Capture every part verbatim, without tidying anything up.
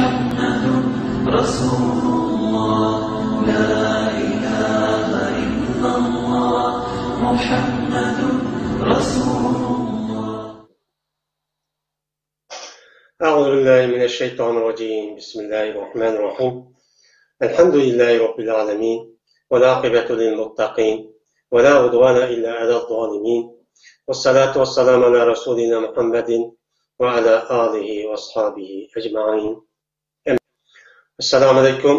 محمد رسول الله، لا إله إلا الله، محمد رسول الله. أعوذ بالله من الشيطان الرجيم. بسم الله الرحمن الرحيم. الحمد لله رب العالمين. والعاقبة للمتقين. ولا عدوان إلا على الظالمين. والصلاة والسلام على رسولنا محمد وعلى آله وأصحابه أجمعين. ئەسسالامۇ ئەلەيكۇم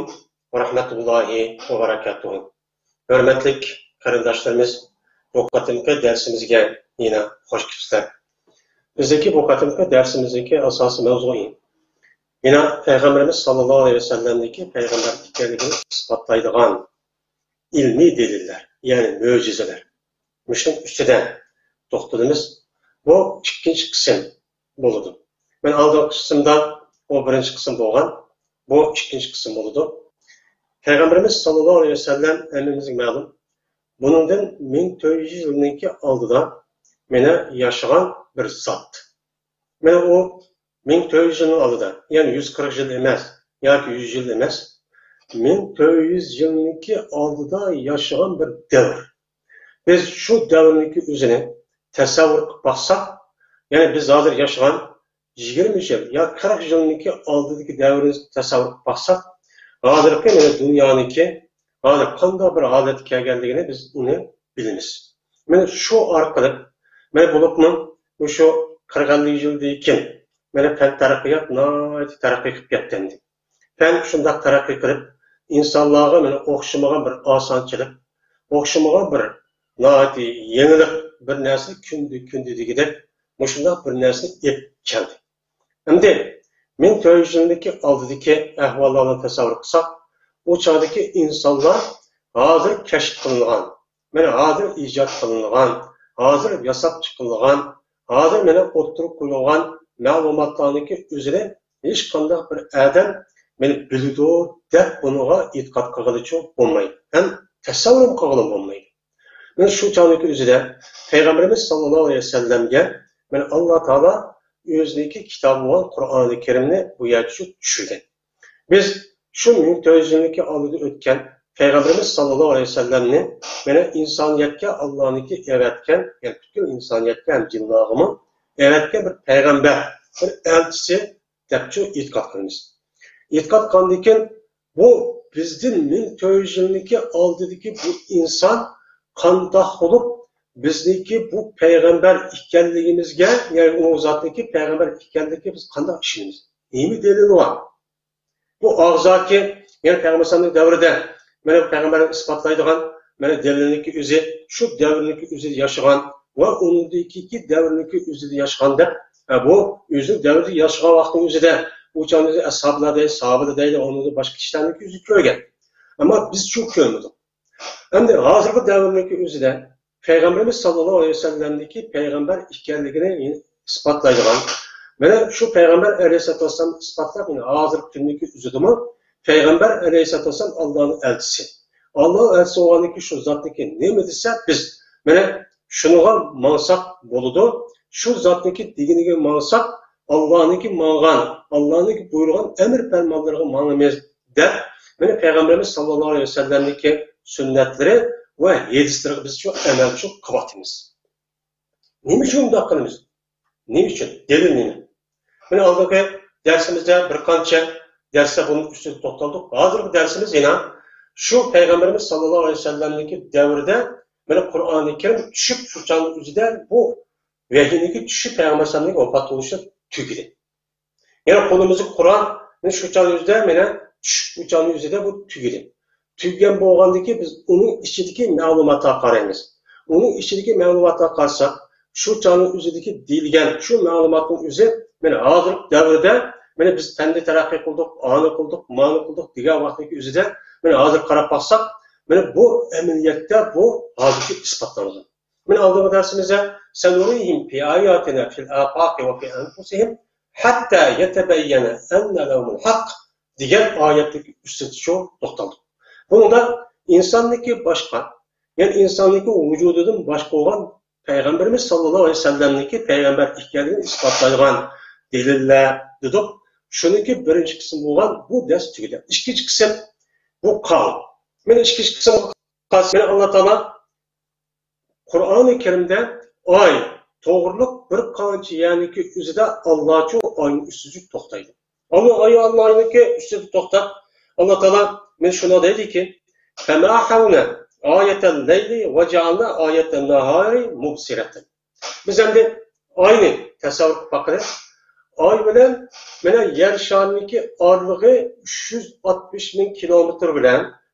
ۋە رەھمەتۇللاھى ۋە بەرەكاتۇھۇ. ھۆرمەتلىك قېرىنداشلىرىمىز، بۇ قېتىمقى دەرسىمىزگە يەنە خۇش كەپسىلەر. بىزدىكى بۇ قېتىمقى دەرسىمىزدىكى ئاساسىي مەۋزۇ يەنە پەيغەمبىرىمىز ساللاللاھۇ ئەلەيھى ۋەسەللەمدىكى پەيغەمبەر ئىكەنلىكىنى ئىسپاتلايدىغان ئىلمىي دەلىللەر، يەنى مۆجىزىلەر. مۇشۇنىڭ ئۈستىدە توختىلىمىز. بۇ ئىككىنچى قىسىم بولىدۇ. مەن ئالدىنقى قىسىمدا، ئۇ بىرىنچى قىسىم بولغان، بۇ ئىككىنچى قىسىم بولىدۇ. پەيغەمبىرىمىز ساللاللاھۇ ئەلەيھى ۋەسەللەم ھەممىمىزگە مەلۇم، بۇنىڭدىن مىڭ تۆت يۈز يىلنىڭكى ئالدىدا مانا ياشىغان بىر زات. مانا ئۇ مىڭ تۆت يۈز يىلنىڭ ئالدىدا، يەنى يۈز قىرىق يىل ئەمەس ياكى يۈز يىل ئەمەس، مىڭ تۆت يۈز يىلنىڭكى ئالدىدا ياشىغان بىر دەۋر. بىز شۇ دەۋرنىڭكى ئۆزىنى تەسەۋۋۇر قىلىپ باقساق، يەنى بىز ھازىر ياشىغان يىگىرمە يىل يا قىرىق يىلنىڭكى ئالدىدىكى دەۋرنى تەسەۋۋۇر قىلىپ باقساق، ھازىرقى مانا دۇنيانىڭكى ھازىر قانداق بىر ھالەتكە كەلگەنلىكىنى بىز ئۇنى بىلىمىز. مانا شۇ ئارقىلىق، مانا بولۇپمۇ مۇشۇ قىرىق ئەللىك يىلدىن كېيىن مانا پەن تەرەققىيات ناھايىتى تەرەققىي قىلىپ كەتتى ئەمدى. پەن شۇنداق تەرەققىي قىلىپ، ئىنسانلارغا مانا ئوخشىمىغان بىر ئاسانچىلىق، ئوخشىمىغان بىر ناھايىتى يېڭىلىق، بىر نەرسە كۈندە كۈندە دېگۈدەك مۇشۇنداق بىر نەرسىنى ئېلىپ كەلدى. ئەمدى مىڭ تۆت يۈز يىلدىكى ئالدىدىكى ئەھۋاللارنى تەسەۋۋۇر قىلساق، ئۇ چاغدىكى ئىنسانلار ھازىر كەشىپ قىلىنغان، مانا ھازىر ئىجاد قىلىنغان، ھازىر ياساپ چىقىلغان، ھازىر مانا ئوتتۇرىغا قويۇلغان مەلۇماتلارنىڭكى ئۆزىنى ھېچقانداق بىر ئادەم مانا بىلىدۇ دەپ بۇنىڭغا ئېتىقاد قىلغىلىچۇ بولمايدۇ ھەم تەسەۋۋۇرمۇ قىلغىلى بولمايدۇ. مانا شۇ چاغنىڭكى ئۆزىدە پەيغەمبىرىمىز ساللاللاھۇ ئەلەيھى ۋەسەللەمگە مانا ئاللا تائالا ئۆزىنىڭكى كىتابى بولغان قۇرئانى كەرىمنى بۇ يەرگىچە چۈشۈردى. بىز شۇ مىڭ تۆت يۈز يىلنىڭكى ئالدىدا ئۆتكەن پەيغەمبىرىمىز ساللاللاھۇ ئەلەيھى ۋەسەللەمنى مانا ئىنسانىيەتكە ئاللانىڭكى ئەۋەتكەن، يەنى پۈتكۈل ئىنسانىيەتكە ھەم جىنلارغىمۇ ئەۋەتكەن بىر پەيغەمبەر، بىر ئەلچىسى دەپچۇ ئېتىقاد قىلىمىز. ئېتىقاد قىلغاندىن كېيىن، بۇ بىزدىن مىڭ تۆت يۈز يىلنىڭكى ئالدىدىكى بۇ ئىنسان قانداق بولۇپ، بىزنىڭكى بۇ پەيغەمبەر ئىكەنلىكىمىزگە، يەنى ئۇ زاتنىڭكى پەيغەمبەر ئىكەنلىكىگە بىز قانداق ئىشىنىمىز؟ نېمە دەلىلى بار؟ بۇ ئاغزاكى، يەنى پەيغەمبەر ئەلەيھىسسالامنىڭ دەۋرىدە، مانا پەيغەمبەرنى ئىسپاتلايدىغان، مانا دەلىلنىڭكى ئۆزى، شۇ دەۋرنىڭكى ئۆزىدە ياشىغان ۋە ئۇنىڭدىكى دەۋرنىڭكى ئۆزىدە ياشىغان دەپ، ھە، بۇ ئۆزىنىڭ دەۋرىدە ياشىغان ۋاقتىنىڭ ئۆزىدە، ئۇ چاغدا ئەسھابلار دەيدۇ، ساھابىلەر دەيدۇ، ئۇنىڭدا باشقا كىشىلەرنىڭكى ئۆزى كۆرگەن. ئەمما بىز شۇ كۆرمىدۇق. ئەمدى ھازىرقى دەۋرنىڭكى ئۆزىدە پەيغەمبىرىمىز ساللاللاھۇ ئەلەيھى ۋەسەللەمنىڭكى پەيغەمبەر ئىكەنلىكىنى ئىسپاتلايدىغان، مانا شۇ پەيغەمبەر ئەلەيھىسسالاتۇ ۋەسسالامنى ئىسپاتلاپ، مانا ھازىرقى كۈندىكى ئۆزىدىمۇ پەيغەمبەر ئەلەيھىسسالاتۇ ۋەسسالام ئاللانىڭ ئەلچىسى. ئاللانىڭ ئەلچىسى بولغاندىن كېيىن شۇ زاتنىڭكى نېمە دېسە، بىز مانا شۇنىڭغا ماڭساق بولىدۇ. شۇ زاتنىڭكى دېگىنىگە ماڭساق، ئاللانىڭكى ماڭغان، ئاللانىڭكى بۇيرۇغان ئەمر پەرمانلىرىغا ماڭىمىز دەپ، مانا پەيغەمبىرىمىز ساللاللاھۇ ئەلەيھى ۋەسەللەمنىڭكى سۈننەتلىرى ۋە ھەدىسلىرىگە بىز شۇ ئەمەل شۇ قىلىۋاتىمىز. نېمە ئۈچۈن بۇنداق قىلىمىز؟ نېمە ئۈچۈن؟ دەلىل نېمە؟ مانا ئالدىنقى دەرسىمىزدە بىر قانچە دەرسلەر بۇنىڭ ئۈستىدە توختالدۇق. ھازىرقى دەرسىمىز يەنە شۇ پەيغەمبىرىمىز ساللاللاھۇ ئەلەيھى ۋەسەللەمنىڭكى دەۋرىدە مانا قۇرئانى كەرىم چۈشۈپ، شۇ چاغنىڭ ئۆزىدە بۇ ۋەھىينىڭكى چۈشۈپ پەيغەمبەر ئەلەيھىسسالامنىڭكى ۋاپات بولۇشى تۈگىدى. يەنى قولىمىزدىكى قۇرئان، مانا شۇ چاغنىڭ ئۆزىدە، مانا چۈشۈپ، شۇ چاغنىڭ ئۆزىدە بۇ تۈگىدى. تۈگىگەن بولغاندىن كېيىن بىز ئۇنىڭ ئىچىدىكى مەلۇماتلارغا قارايمىز. ئۇنىڭ ئىچىدىكى مەلۇماتلارغا قارىساق، شۇ چاغنىڭ ئۆزىدىكى دېيىلگەن شۇ مەلۇماتنىڭ ئۆزى، مانا ھازىرقى دەۋردە، مانا بىز پەندە تەرەققىي قىلدۇق، ئانى قىلدۇق، مانى قىلدۇق دېگەن ۋاقىتتىكى ئۆزىدە، مانا ھازىر قاراپ باقساق، مانا بۇ ئەمەلىيەتتە بۇ ھازىرقى ئىسپاتلانغان. مانا ئالدىنقى دەرسىمىزدە سەنۇرىھىم فى ئاياتىنا فىل ئافاقى ۋە فى ئەنفۇسىھىم ھەتتا يەتەبەييەنە ئەننە لەھۇمۇل ھەق دېگەن ئايەتتىكى ئۈستىدە شۇ توختالدۇق. بۇنىڭدا ئىنساننىڭكى باشقا، يەنى ئىنساننىڭكى ۋۇجۇدىدىن باشقا بولغان پەيغەمبىرىمىز ساللاللاھۇ ئەلەيھى ۋەسەللەمنىڭكى پەيغەمبەر ئىكەنلىكىنى ئىسپاتلايدىغان دەلىللەر دېدۇق. شۇنىڭكى بىرىنچى قىسمى بولغان بۇ دەرس تۈگىدى. ئىككىنچى قىسىم بۇ قاۋۇل. مانا ئىككىنچى قىسىمغا قالسا، مانا ئاللا تائالا قۇرئانى كەرىمدە ئاي توغرۇلۇق بىر قانچە يەرنىڭكى ئۆزىدە ئاللاچۇ ئاينىڭ ئۈستىدە توختايدۇ. ئاللا ئاي، ئاللا ئاينىڭكى ئۈستىدە توختاپ، ئاللا تائالا مانا شۇنى دەيدىكى، فَمَحَوْنَا آيَةَ اللَّيْلِ وَجَعَلْنَا آيَةَ النَّهَارِ مُبْصِرَةً. بىز ئەمدى ئاينى تەسەۋۋۇر قىلىپ باقىلى. ئاي بىلەن مانا يەر شارىنىڭكى ئارىلىقى ئۈچ يۈز ئاتمىش مىڭ كىلومېتىر بىلەن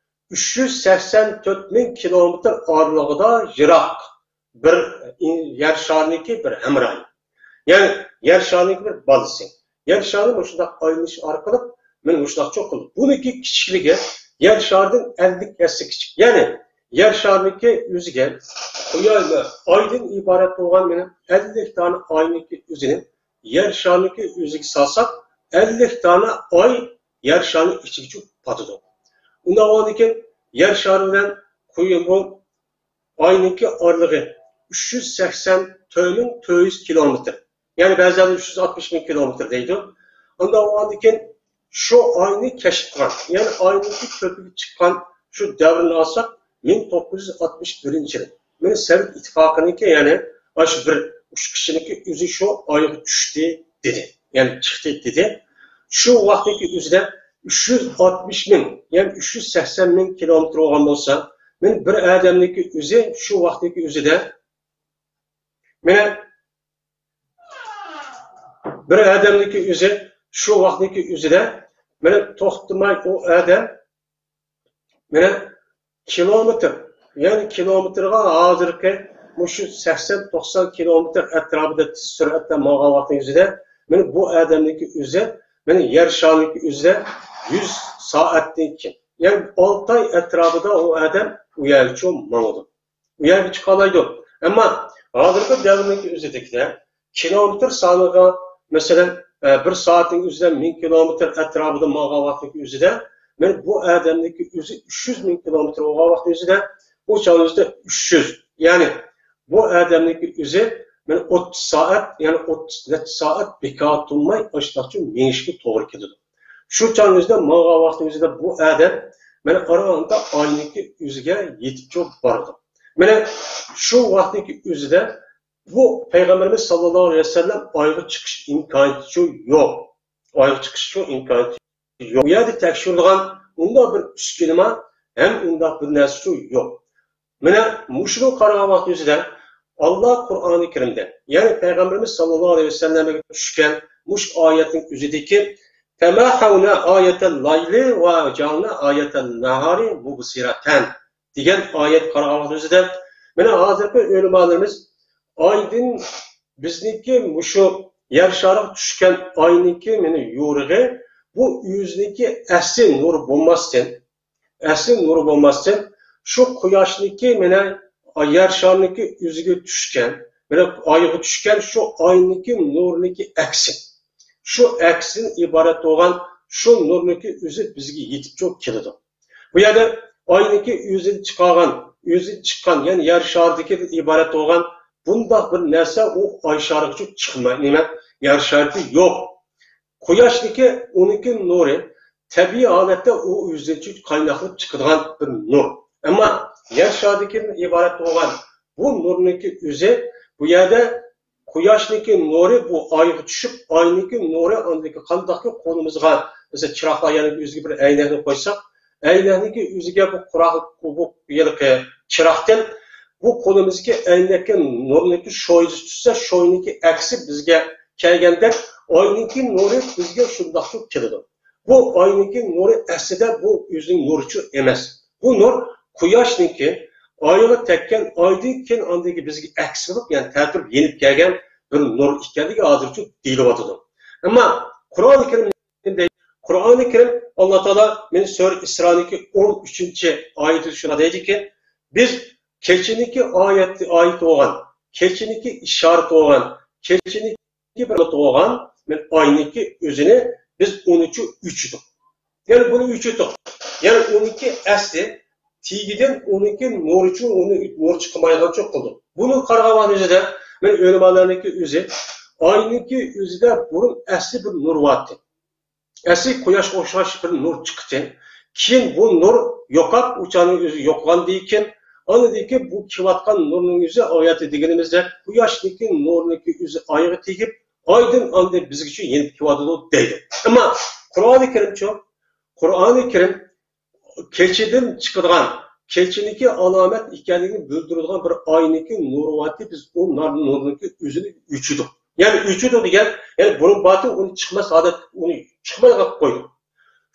ئۈچ يۈز سەكسەن تۆت مىڭ كىلومېتىر ئارىلىقىدا يىراق بىر ئىن-، يەر شارىنىڭكى بىر ھەمراھى. يەنى يەر شارىنىڭكى بىر بالىسى. يەر شارى مۇشۇنداق ئايلىنىش ئارقىلىق مانا مۇشۇنداق چوقۇم. بۇنىڭكى كىچىكلىكى يەر شارىدىن ئەللىك ھەسسە كىچىك. يەنى يەر شارىنىڭكى ئۆزىگە قۇياش، ئايدىن ئىبارەت بولغان مانا ئەللىك دانە ئاينىڭكى ئۆزىنى يەر شارىنىڭكى ئۆزىگە سالساق، ئەللىك دانە ئاي يەر شارىنىڭ ئىچىگىچە پاتىدۇ. ئۇنداق بولغاندىكىن يەر شارى بىلەن قۇيا-، بۇ ئاينىڭكى ئارىلىقى ئۈچ يۈز سەكسەن تۆت مىڭ تۆت يۈز كىلومېتىر. يەنى بەزىلەر ئۈچ يۈز ئاتمىش مىڭ كىلومېتىر دەيدۇ. ئۇنداق بولغاندىكىن شۇ ئاينى كەشىپ قىلغان، يەنى ئاينىڭكى كۆكىگە چىققان شۇ دەۋرنى ئالساق، مىڭ توققۇز يۈز ئاتمىش بىرىنچى يىل. مانا سوۋېت ئىتتىپاقىنىڭكى، يەنى ئاشۇ بىر ئۇچقۇچىنىڭكى ئۆزى شۇ ئايغا چۈشتى دېدى. يەنى چىقتى دېدى. شۇ ۋاقىتتىكى ئۆزىدە ئۈچ يۈز ئاتمىش مىڭ، يەنى ئۈچ يۈز سەكسەن مىڭ كىلومېتىر بولغان بولسا، مانا بىر ئادەمنىڭكى ئۆزى شۇ ۋاقىتتىكى ئۆزىدە، مانا بىر ئادەمنىڭكى ئۆزى شۇ ۋاقىتتىكى ئۆزىدە، مانا توختىماي ئۇ ئادەم مانا كىلومېتىر، يەنى كىلومېتىرغا ھازىرقى مۇشۇ سەكسەن توقسان كىلومېتىر ئەتراپىدا تېز سۈرئەتتە ماڭغان ۋاقتىنىڭ ئۆزىدە، مانا بۇ ئادەمنىڭكى ئۆزى، مانا يەر شارىنىڭكى ئۆزىدە يۈز سائەتتىن كېيىن، يەنى ئالتە ئاي ئەتراپىدا ئۇ ئادەم ئۇ يەرگىچە ماڭىدۇ. ئۇ يەرگە چىقالايدۇ. ئەمما ھازىرقى دەۋرنىڭكى ئۆزىدىكىدە كىلومېتىر سانىغا، مەسىلەن، ئە، بىر سائەتنىڭ ئۆزىدە مىڭ كىلومېتىر ئەتراپىدا ماڭغان ۋاقىتنىڭكى ئۆزىدە، مانا بۇ ئادەمنىڭكى ئۆزى ئۈچ يۈز مىڭ كىلومېتىر بولغان ۋاقىتنىڭ ئۆزىدە، بۇ چاغنىڭ ئۆزىدە ئۈچ يۈز، يەنى بۇ ئادەمنىڭكى ئۆزى مانا ئوتتۇز سائەت، يەنى ئوتتۇز نەچچە سائەت بىكار تۇرماي ئاشۇنداقچە مېڭىشكە توغرا كېلىدۇ. شۇ چاغنىڭ ئۆزىدە، ماڭغان ۋاقىتنىڭ ئۆزىدە بۇ ئادەم مانا ئاراندا ئاينىڭكى ئۆزىگە يېتىپچۇ بارىدۇ. مانا شۇ ۋاقىتنىڭكى ئۆزىدە بۇ پەيغەمبىرىمىز ساللاللاھۇ ئەلەيھى ۋەسەللەم ئايغا چىقىش ئىمكانىيىتىچۇ يوق. ئايغا چىقىشچۇ ئىمكانىيىتى يوق. بۇ يەردە تەكشۈرىدىغان ئۇنداق بىر ئۈسكۈنە بار، ھەم ئۇنداق بىر نەرسىچۇ يوق. مانا مۇشۇنى قارىغان ۋاقتىمىزدا ئاللا قۇرئانى كەرىمدە، يەنى پەيغەمبىرىمىز ساللاللاھۇ ئەلەيھى ۋەسەللەمگە چۈشكەن مۇشۇ ئايەتنىڭ ئۆزىدىكى «فَمَحَوْنَا آيَةَ اللَّيْلِ وَجَعَلْنَا آيَةَ النَّهَارِ مُبْصِرَةً» دېگەن ئايەت قارىغان ۋاقتىمىزدا، مانا ھازىرقى ئۆلىمالىرىمىز ئايدىن بىزنىڭكى مۇشۇ يەر شارىغا چۈشكەن ئاينىڭكى مانا يورۇقى، بۇ ئۆزىنىڭكى ئەسلى نۇرى بولماستىن، ئەسلى نۇرى بولماستىن، شۇ قۇياشنىڭكى مانا يەر شارىنىڭكى ئۆزىگە چۈشكەن، مانا ئايغا چۈشكەن شۇ ئاينىڭكى نۇرىنىڭكى ئەكسى. شۇ ئەكسىدىن ئىبارەت بولغان شۇ نۇرنىڭكى ئۆزى بىزگە يېتىپچۇ كېلىدۇ. بۇ يەردە ئاينىڭكى ئۆزىدىن چىقارغان، ئۆزىدىن چىققان، يەنى يەر شارىدىكىدىن ئىبارەت بولغان بۇنداق بىر نەرسە ئۇ ئاي شارىغىچۇ چىقماي، نېمە، يەر شارىدا يوق. قۇياشنىڭكى، ئۇنىڭكى نۇرى تەبىئىي ھالەتتە ئۇ ئۆزىدىن قايناقلىق چىقىدىغان بىر نۇر. ئەمما يەر شارىدىكىدىن ئىبارەت بولغان بۇ نۇرنىڭكى ئۆزى بۇ يەردە قۇياشنىڭكى نۇرى بۇ ئايغا چۈشۈپ، ئاينىڭكى نۇرى ئاندىكى قانداقكى قولىمىزغا، مەسىلەن، چىراغلار يەنە ئۆزىگە بىر ئەينەكنى قويساق، ئەينەكنىڭكى ئۆزىگە بۇ قۇراق، بۇ ھېلىقى چىراغدىن بۇ قولىمىزدىكى ئەينەككە نۇرنىڭكى شويىسى چۈشسە، شويىنىڭكى ئەكسى بىزگە كەلگەندەك، ئاينىڭكى نۇرى بىزگە شۇنداقلا كېلىدۇ. بۇ ئاينىڭكى نۇرى ئەسلىدە بۇ ئۆزىنىڭ نۇرىچۇ ئەمەس. بۇ نۇر قۇياشنىڭكى ئايغا تەگكەن، ئايدىن كېيىن ئاندىن كېيىن بىزگە ئەكس بولۇپ، يەنى تەتۈرۈپ يېنىپ كەلگەن بىر نۇر ئىكەنلىكى ھازىرچۇ دېيىلىۋاتىدۇ. ئەمما قۇرئانى كەرىم، قۇرئانى كەرىم ئاللا تائالا مانا سۈرە ئىسرانىڭكى ئون ئۈچىنچى ئايىتىدە شۇنداق دەيدىكى، بىز كېچىنىڭكى ئايەت، ئايىتى بولغان، كېچىنىڭكى ئىشارىتى بولغان، كېچىنىڭكى بىر بولغان، مانا ئاينىڭكى ئۆزىنى بىز ئۇنىچۇ ئۆچۈردۇق. يەنى بۇنى ئۆچۈردۇق. يەنى ئۇنىڭكى ئەسلى تېگىدىن ئۇنىڭكى نۇرىچۇ، ئۇنى نۇر چىقمايدىغانچۇ قىلدۇق. بۇنى قارىغان ۋاقتىمىزدا مانا ئۆلىمالارنىڭكى ئۆزى ئاينىڭكى ئۆزىدە بۇرۇن ئەسلى بىر نۇر بارتى. ئەسلى قۇياشقا ئوخشاش بىر نۇر چىقتى. كېيىن بۇ نۇر يوقاپ، ئۇ چاغنىڭ ئۆزى يوقىغاندىن كېيىن، ئاندىن كېيىن بۇ كېلىۋاتقان نۇرنىڭ ئۆزى ئايەتتە دېگىنىمىزدەك قۇياشنىڭكى نۇرىنىڭكى ئۆزى ئايغا تېگىپ، ئايدىن ئاندىن بىزگىچە يېنىپ كېلىۋاتىدۇ دەيدۇ. ئەمما قۇرئانى كەرىمچۇ؟ قۇرئانى كەرىم كېچىدىن چىقىدىغان، كېچىنىڭكى ئالامەت ئىكەنلىكىنى بىلدۈرىدىغان بىر ئاينىڭكى نۇرى بارتى، بىز ئۇ نۇر-، نۇرنىڭكى ئۆزىنى ئۆچۈردۇق. يەنى ئۆچۈردۇق دېگەن، يەنى بۇرۇن بارتى، ئۇنى چىقماس ھالەت، ئۇنى چىقمايدىغان قىلىپ قويدۇق.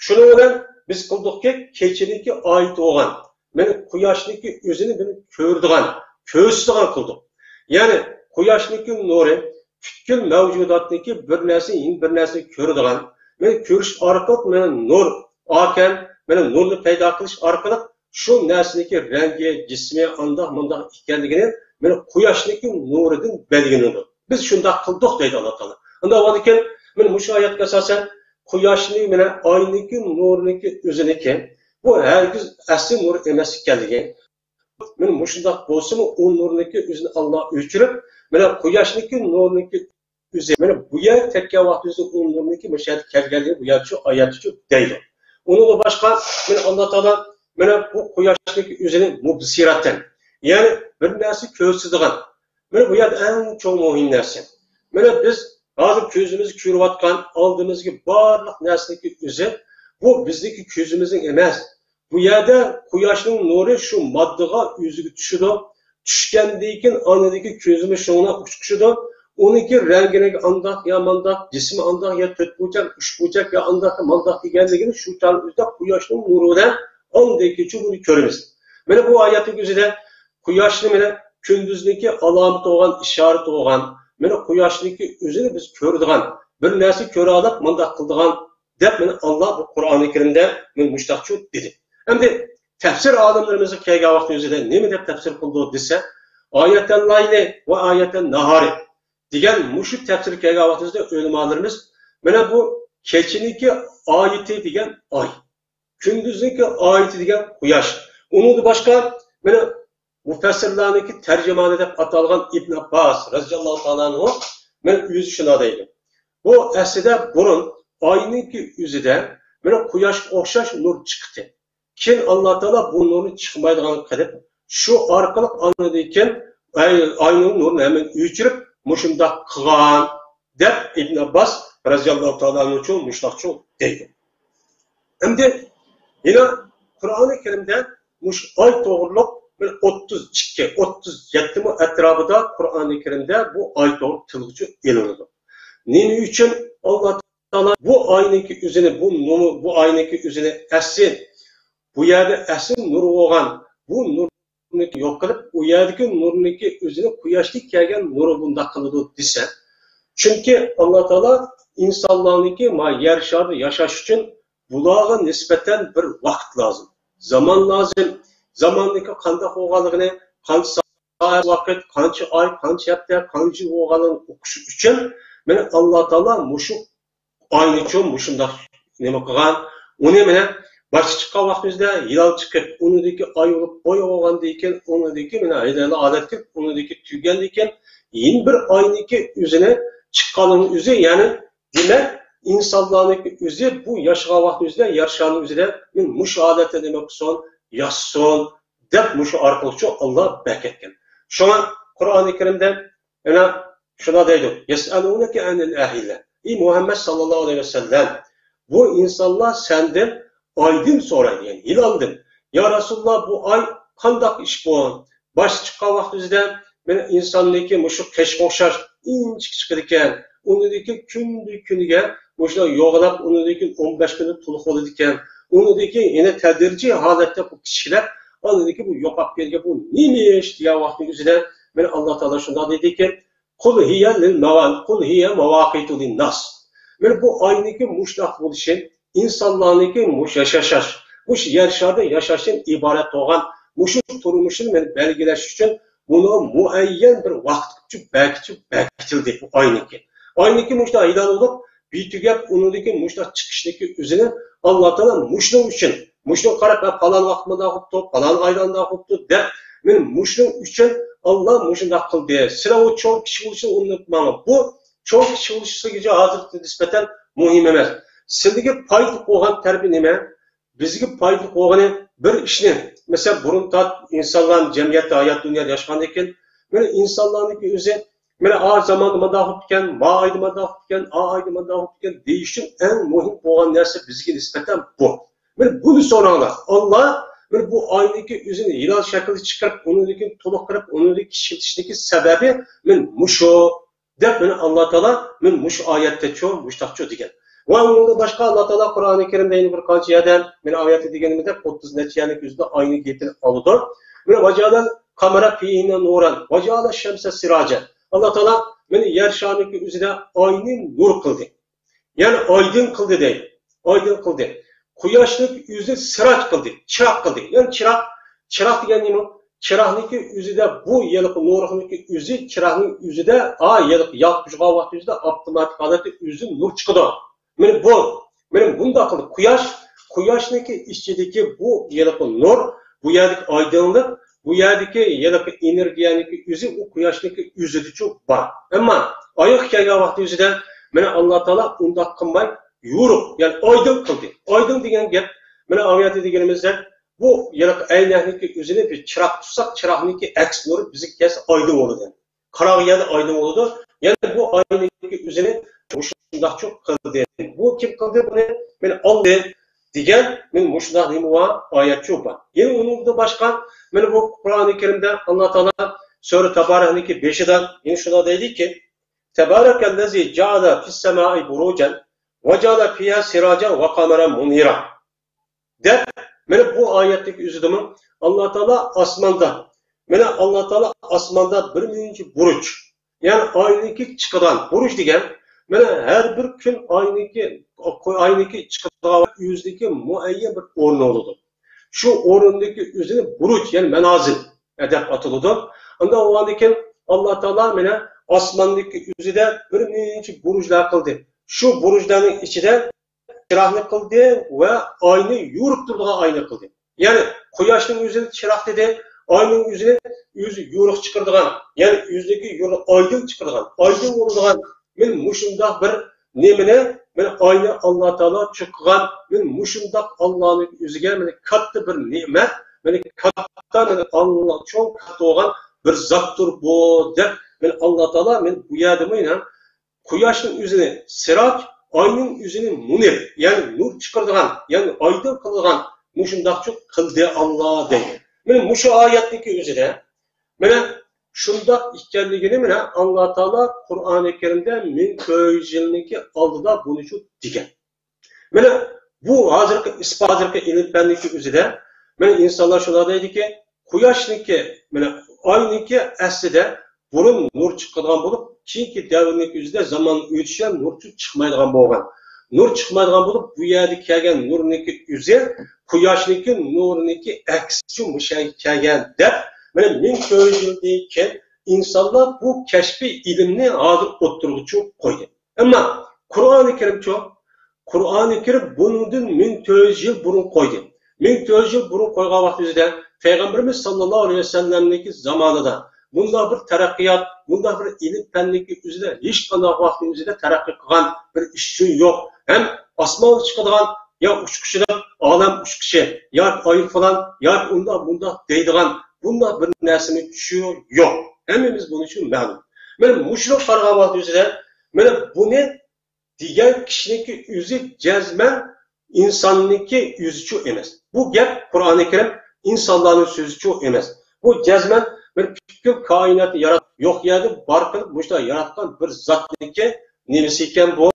شۇنىڭ بىلەن بىز قىلدۇقكى، كېچىنىڭكى ئايىتى بولغان، مانا قۇياشنىڭكى ئۆزىنى بىر كۆرىدىغان، كۆرسىتىدىغان قىلدۇق. يەنى قۇياشنىڭكى نۇرى پۈتكۈل مەۋجۇداتنىڭكى بىر نەرسە يېڭى بىر نەرسىنى كۆرىدىغان، مانا كۆرۈش ئارقىلىق مانا نۇر ئاكەن، مانا نۇرنى پەيدا قىلىش ئارقىلىق شۇ نەرسىنىڭكى رەڭگى، جىسمى ئانداق مۇنداق ئىكەنلىكىنى مانا قۇياشنىڭكى نۇرىدىن بەلگىلىنىدۇ. بىز شۇنداق قىلدۇق دەيدۇ ئاللا تائالا. ئۇنداق بولغاندىكىن مانا مۇشۇ ئايەتكە ئاساسەن قۇياشنى مانا ئاينىڭكى نۇرىنىڭكى ئۆزىنىڭكى بۇ ھەرگىز ئەسلى نۇر ئەمەس ئىكەنلىكى، مانا مۇشۇنداق بولسىمۇ، ئۇ نۇرنىڭكى ئۆزىنى ئاللا ئۆچۈرۈپ، مانا قۇياشنىڭكى نۇرىنىڭكى ئۆزى، مانا بۇ يەرگە تەگكەن ۋاقتىمىزدا ئۇ نۇرنىڭكى مۇشۇ يەردە كەلگەنلىكى بۇ يەردىچۇ، ئايەتتىچۇ دەيدۇ. ئۇنىڭدىن باشقا، مانا ئاللا تائالا مانا بۇ قۇياشنىڭكى ئۆزىنى مۇبسىراتەن، يەنى بىر نەرسە كۆرسىتىدىغان، مانا بۇ يەردە ئەڭ چوڭ مۇھىم نەرسە. مانا بىز ھازىر كۆزىمىز كۆرۈۋاتقان ئالدىمىزدىكى بارلىق نەرسىنىڭكى ئۆزى، بۇ بىزنىڭكى كۆزىمىزنىڭ ئەمەس. بۇ يەردە قۇياشنىڭ نۇرى شۇ ماددىغا ئۆزىگە چۈشىدۇ. چۈشكەندىن كېيىن ئاندىن كېيىن كۆزىمىز شۇنىڭغا ئۇچۇشىدۇ. ئۇنىڭكى رەڭگىنىڭكى ئانداق يا مانداق، جىسمى ئانداق يا تۆت بۇرجەك، ئۈچ بۇرجەك يا ئانداق مانداق دېگەنلىكىنى شۇ چاغ ئۆزىدە قۇياشنىڭ نۇرى بىلەن ئاندىن كېيىنچە بۇنى كۆرىمىز. مانا بۇ ئايەتنىڭ ئۆزىدە قۇياشنى مانا كۈندۈزنىڭكى ئالامىتى بولغان، ئىشارىتى بولغان، مانا قۇياشنىڭكى ئۆزىنى بىز كۆرىدىغان، بىر نەرسە كۆرەلەپ مۇنداق قىلىدىغان دەپ مانا ئاللا بۇ قۇرئانى كەرىمدە مانا مۇشتاقچۇ دېدى. ئەمدى تەپسىر ئالىملىرىمىزغا كەلگەن ۋاقىت ئۆزىدە نېمە دەپ تەپسىر قىلىدۇ دېسە، ئايەتەن لايلى ۋە ئايەتەن ناھارى دېگەن مۇشۇ تەپسىرگە كەلگەن ۋاقتىمىزدا ئۆلىمالىرىمىز مانا بۇ كېچىنىڭكى ئايىتى دېگەن ئاي، كۈندۈزنىڭكى ئايىتى دېگەن قۇياش. ئۇنىڭدىن باشقا مانا مۇپەسسىرلارنىڭكى تەرجىمانى دەپ ئاتالغان ئىبن ئابباس رەزىياللاھۇ تائالا ئەنھۇ مانا ئۆزى شۇنداق دەيدۇ. بۇ ئەسلىدە بۇرۇن ئاينىڭكى ئۆزىدە مانا قۇياشقا ئوخشاش نۇر چىقتى. كېيىن ئاللا تائالا بۇ نۇرنى چىقمايدىغان قىلىپ، شۇ ئارقىلىق ئاندىن كېيىن ئاي، ئاينىڭ نۇرىنى ھەممىنى ئۆچۈرۈپ، مۇشۇنداق قىلغان دەپ ئىبن ئابباس رەزىياللاھۇ تائالا ئەنھۇچۇ مۇشۇنداقچۇ دەيدۇ. ئەمدى يەنە قۇرئانى كەرىمدە مۇشۇ ئاي توغرۇلۇق بىر ئوتتۇز ئىككى، ئوتتۇز يەتتە مۇ ئەتراپىدا قۇرئانى كەرىمدە بۇ ئاي توغرۇلۇق تىلغىچۇ ئېلىنىدۇ. نېمە ئۈچۈن ئاللا تائالا بۇ ئاينىڭكى ئۆزىنى، بۇ نۇر، بۇ ئاينىڭكى ئۆزىنى ئەسلى، بۇ يەردە ئەسلى نۇر بولغان، بۇ نۇرنى يوق قىلىپ، ئۇ يەردىكى نۇرنىڭكى ئۆزىنى قۇياشتىن كەلگەن نۇرى بۇنداق قىلىدۇ دېسە، چۈنكى ئاللا تائالا ئىنسانلارنىڭكى ما يەر شارىدا ياشاش ئۈچۈن بۇلارغا نىسبەتەن بىر ۋاقىت لازىم، زامان لازىم. زاماننىڭكى قانداق بولغانلىقىنى، قانچە سائەت ۋاقىت، قانچە ئاي، قانچە ھەپتە، قانچە يىل بولغانلىقىنى ئۇقۇش ئۈچۈن، مانا ئاللا تائالا مۇشۇ ئاينىچۇ مۇشۇنداق نېمە قىلغان. ئۇنى مانا باشقا چىققان ۋاقتىمىزدا ھىلال چىقىپ، ئۇنىڭدىكى ئاي بولۇپ، ئاي بولغاندىن كېيىن، ئۇنىڭدىكى مانا ھىلال ھالەتكە كىرىپ، ئۇنىڭدىكى تۈگىگەندىن كېيىن، يەنە بىر ئاينىڭكى ئۆزىنى چىققاننىڭ ئۆزى، يەنى دېمەك، ئىنسانلارنىڭكى ئۆزى بۇ ياشىغان ۋاقتى ئۆزىدە، يەر شارىنىڭ ئۆزىدە مۇشۇ ھالەتتە نېمە قىلسۇن، ياشىسۇن دەپ مۇشۇ ئارقىلىقچۇ ئاللا بەركەتكەن. شۇڭا قۇرئانى كەرىمدە يەنە شۇنداق دەيدۇ، يەسئەلۇنەكە ئەنىل ئەھىللە. ئى مۇھەممەد ساللاللاھۇ ئەلەيھى ۋەسەللەم، بۇ ئىنسانلار سەندىن ئايدىن سورايدۇ، يەنى ھىلالدىن. يا رەسۇلاللا، بۇ ئاي قانداق ئىش بۇ؟ باشتا چىققان ۋاقتىمىزدا مانا ئىنساننىڭكى مۇشۇ قېشىغا ئوخشاش ئىنچىكە چىقىدىكەن. ئۇنىڭدىن كېيىن كۈندىن كۈنگە مۇشۇنداق يوغىناپ، ئۇنىڭدىن كېيىن ئون بەش كۈندە تولۇق بولىدىكەن. ئۇنىڭدىن كېيىن يەنە تەدرىجىي ھالەتتە بۇ كىچىكلەپ، ئاندىن كېيىن بۇ يوقاپ كەلگەن بۇ نېمە ئىش دېگەن ۋاقىتنىڭ ئۆزىدە مانا ئاللا تائالا شۇنداق دېدىكى، قۇل ھىيە لىل مەۋا-، قۇل ھىيە مەۋاقىتۇ لىنناس. مانا بۇ ئاينىڭكى مۇشۇنداق بولۇشى، ئىنسانلارنىڭكى مۇشۇ ياشاش، مۇشۇ يەر شارىدا ياشاشتىن ئىبارەت بولغان مۇشۇ تۇرمۇشىنى مانا بەلگىلەش ئۈچۈن بۇنىڭغا مۇئەييەن بىر ۋاقىت بەكىتىلدى بۇ ئاينىڭكى. ئاينىڭكى مۇشۇنداق ھىلال بولۇپ، بىتۈگەپ ئۇنىڭدىكى مۇشۇنداق چىقىشنىڭكى ئۆزىنى ئاللا تائالا مۇشۇنىڭ ئۈچۈن، مۇشۇنىڭغا قاراپ، ھە، پالان ۋاقىت مۇنداق بوپتۇ، پالان ئايدا ئانداق بوپتۇ دەپ، مانا مۇشۇنىڭ ئۈچۈن ئاللا مۇشۇنداق قىلدى. سىلەر ئۇ چوڭ كىچىك بولۇشىنى ئۇنتۇماڭلار. بۇ چوڭ كىچىك بولۇشىغىچە ھازىرغا نىسبەتەن مۇھىم ئەمەس. سىلىگە پايدىلىق بولغان تەرىپى نېمە؟ بىزگە پايدىلىق بولغىنى بىر ئىشنى، مەسىلەن، بۇرۇن تارت ئىنسانلار جەمئىيەتتە، ھايات دۇنيادا ياشىغاندىن كېيىن، مانا ئىنسانلارنىڭكى ئۆزى، مانا ئا زاماندا مۇنداق بوپتىكەن، ما ئايدا مۇنداق بوپتىكەن، ئا ئايدا مۇنداق بوپتىكەن دېيىش ئۈچۈن ئەڭ مۇھىم بولغان نەرسە بىزگە نىسبەتەن بۇ. مانا بۇنى سوراڭلار. ئاللا مانا بۇ ئاينىڭكى ئۆزىنى ھىلال شەكلىدە چىقىرىپ، ئۇنىڭدىن كېيىن تولۇق قىلىپ، ئۇنىڭدىن كېيىن كىچىكلىتىشنىڭكى سەۋەبى مانا مۇشۇ. دەپ مانا ئاللا تائالا مانا مۇشۇ ئايەتتە چۇ، مۇشتاقچۇ دېگەن. ۋە ئۇنىڭدىن باشقا ئاللا تائالا قۇرئانى كەرىمدە يەنە بىر قانچە يەردە مانا ئايەتتە دېگىنىمىزدەك ئوتتۇز نەچچە يەرنىڭ ئۆزىدە ئاينى گېپىنى ئالىدۇ. مانا ۋەجەئەلەل قەمەرە فىھىننە نۇرەن ۋەجەئەلەش شەمسە سىراجە. ئاللا تائالا مانا يەر شارىنىڭكى ئۆزىدە ئاينى نۇر قىلدى. يەنى ئايدىڭ قىلدى دەيدۇ. ئايدىڭ قىلدى. قۇياشنىڭ ئۆزى سىراج قىلدى، چىراغ قىلدى. يەنى چىراغ، چىراغ دېگەن نېمە؟ چىراغنىڭكى ئۆزىدە بۇ ھېلىقى نۇرنىڭكى ئۆزى، چىراغنىڭ ئۆزىدە، ئا، ھېلىقى ياقىپ تۇرغان ۋاقتى ئۆزىدە ئاپتوماتىك ھالەتتە ئۆزى نۇر چىقىدۇ. مانا بۇ، مانا بۇنداق قىلدى. قۇياش، قۇياشنىڭكى ئىچىدىكى بۇ ھېلىقى نۇر، بۇ يەردىكى ئايدىڭلىق، بۇ يەردىكى ھېلىقى ئېنېرگىيەنىڭكى ئۆزى ئۇ قۇياشنىڭكى ئۆزىدىچۇ بار. ئەمما ئايغا كەلگەن ۋاقتى ئۆزىدە مانا ئاللا تائالا ئۇنداق قىلماي، يورۇق، يەنى ئايدىڭ قىلدى. ئايدىڭ دېگەن گەپ، مانا ئايەتتە دېگىنىمىزدەك، بۇ ھېلىقى ئەينەكنىڭكى ئۆزىنى بىر چىراغ تۇتساق، چىراغنىڭكى ئەكس نۇرى بىزگە كەلسە ئايدىڭ بولىدۇ. قاراڭغۇ يەردە ئايدىڭ بولىدۇ. يەنى بۇ ئاينىڭكى ئۆزىنى مۇشۇنداقچۇ قىلدى. بۇ كىم قىلدى بۇنى؟ مانا ئالدى دېگەن، مانا مۇشۇنداق نېمە بار؟ ئايەتچۇ بار. يەنە ئۇنىڭدىن باشقا، مانا بۇ قۇرئانى كەرىمدە ئاللا تائالا سۈرە تابارەكنىڭكى بېشىدا يەنە شۇنداق دەيدىكى، تەبارەكەللەزى جەئەلە فىسسەمائى بۇرۇجەن ۋە جەئەلە فىھا سىراجەن ۋە قەمەرەن مۇنىرا. دەپ، مانا بۇ ئايەتتىكى ئۆزىدىمۇ ئاللا تائالا ئاسماندا، مانا ئاللا تائالا ئاسماندا بىر مۇنچە بۇرۇج، يەنى ئاينىڭكى چىقىدىغان بۇرۇج دېگەن، مانا ھەر بىر كۈن ئاينىڭكى، ئاينىڭكى چىقىدىغان ئۆزىدىكى مۇئەييەن بىر ئورنى بولىدۇ. شۇ ئورۇندىكى ئۆزىنى بۇرۇج، يەنى مەنازىل دەپ ئاتىلىدۇ. ئۇنداق بولغاندىن كېيىن ئاللا تائالا مانا ئاسماندىكى ئۆزىدە بىر مۇنچە بۇرۇجلار قىلدى. شۇ بۇرۇجلارنىڭ ئىچىدە چىراغنى قىلدى ۋە ئاينى يورۇپ تۇرىدىغان ئاينى قىلدى. يەنى قۇياشنىڭ ئۆزىنى چىراغ دېدى، ئاينىڭ ئۆزىنى ئۆزى يورۇق چىقىرىدىغان، يەنى ئۆزىدىكى يورۇق ئايدىڭ چىقىرىدىغان، ئايدىڭ بولىدىغان، مانا مۇشۇنداق بىر نېمىنى، مانا ئاينى ئاللا تائالا چىققان، مانا مۇشۇنداق ئاللانىڭ ئۆزىگە مانا كاتتا بىر نېمەت، مانا كاتتا، مانا ئاللا چوڭ كاتتا بولغان بىر زاتتۇر بۇ دەپ، مانا ئاللا تائالا مانا بۇ يەردىمۇ يەنە قۇياشنىڭ ئۆزىنى سىراج، ئاينىڭ ئۆزىنى مۇنىر، يەنى نۇر چىقىرىدىغان، يەنى ئايدىڭ قىلىدىغان مۇشۇنداقچۇ قىلدى ئاللا دەيدۇ. مانا مۇشۇ ئايەتنىڭكى ئۆزىدە مانا شۇنداق ئىكەنلىكىنى مانا ئاللا تائالا قۇرئانى كەرىمدە مىڭ تۆت يۈز يىلنىڭكى ئالدىدا بۇنىچۇ دېگەن. مانا بۇ ھازىرقى ئىسپات، ھازىرقى ئىلىم پەننىڭكى ئۆزىدە مانا ئىنسانلار شۇنداق دەيدىكى، قۇياشنىڭكى، مانا ئاينىڭكى ئەسلىدە بۇرۇن نۇر چىقىدىغان بولۇپ، كېيىنكى دەۋرنىڭكى ئۆزىدە زامان ئۆتۈشى بىلەن نۇر چىقمايدىغان بولغان. نۇر چىقمايدىغان بولۇپ، بۇ يەردە كەلگەن نۇرنىڭكى ئۆزى قۇياشنىڭكى نۇرىنىڭكى ئەكسىچۇ مۇشۇ يەرگە كەلگەن دەپ، مانا مىڭ تۆت يۈز يىلدىن كېيىن ئىنسانلار بۇ كەشپىي ئىلىمنى ھازىر ئوتتۇرىغىچۇ قويدى. ئەمما قۇرئانى كەرىمچۇ؟ قۇرئانى كەرىم بۇنىڭدىن مىڭ تۆت يۈز يىل بۇرۇن قويدى. مىڭ تۆت يۈز يىل بۇرۇن قويغان ۋاقتى ئۆزىدە پەيغەمبىرىمىز ساللاللاھۇ ئەلەيھى ۋەسەللەمنىڭكى زامانىدا بۇنداق بىر تەرەققىيات، بۇنداق بىر ئىلىم پەننىڭكى ئۆزىدە ھېچقانداق ۋاقىتنىڭ ئۆزىدە تەرەققىي قىلغان بىر ئىش يوق. ھەم ئاسمانغا چىقىدىغان يا ئۇچقۇچىلىق ئالەم ئۇچقۇچى ياكى ئايروپىلان ياكى ئۇنداق بۇنداق دەيدىغان بۇنداق بىر نەرسىنىڭ چۈشى يوق. ھەممىمىز بۇنىڭ ئۈچۈن مەلۇم. مانا مۇشۇنىڭغا قارىغان ۋاقتى ئۆزىدە مانا بۇنى دېگەن كىشىنىڭكى ئۆزى جەزمەن ئىنساننىڭكى ئۆزىچۇ ئەمەس. بۇ گەپ قۇرئانى كەرىم ئىنسانلارنىڭ سۆزىچۇ ئەمەس. بۇ جەزمەن بىر پۈتكۈل كائىناتنى ياراتقان، يوق يەردىن بار قىلىپ مۇشۇنداق ياراتقان بىر زاتنىڭكى نېمىسى ئىكەن بۇ؟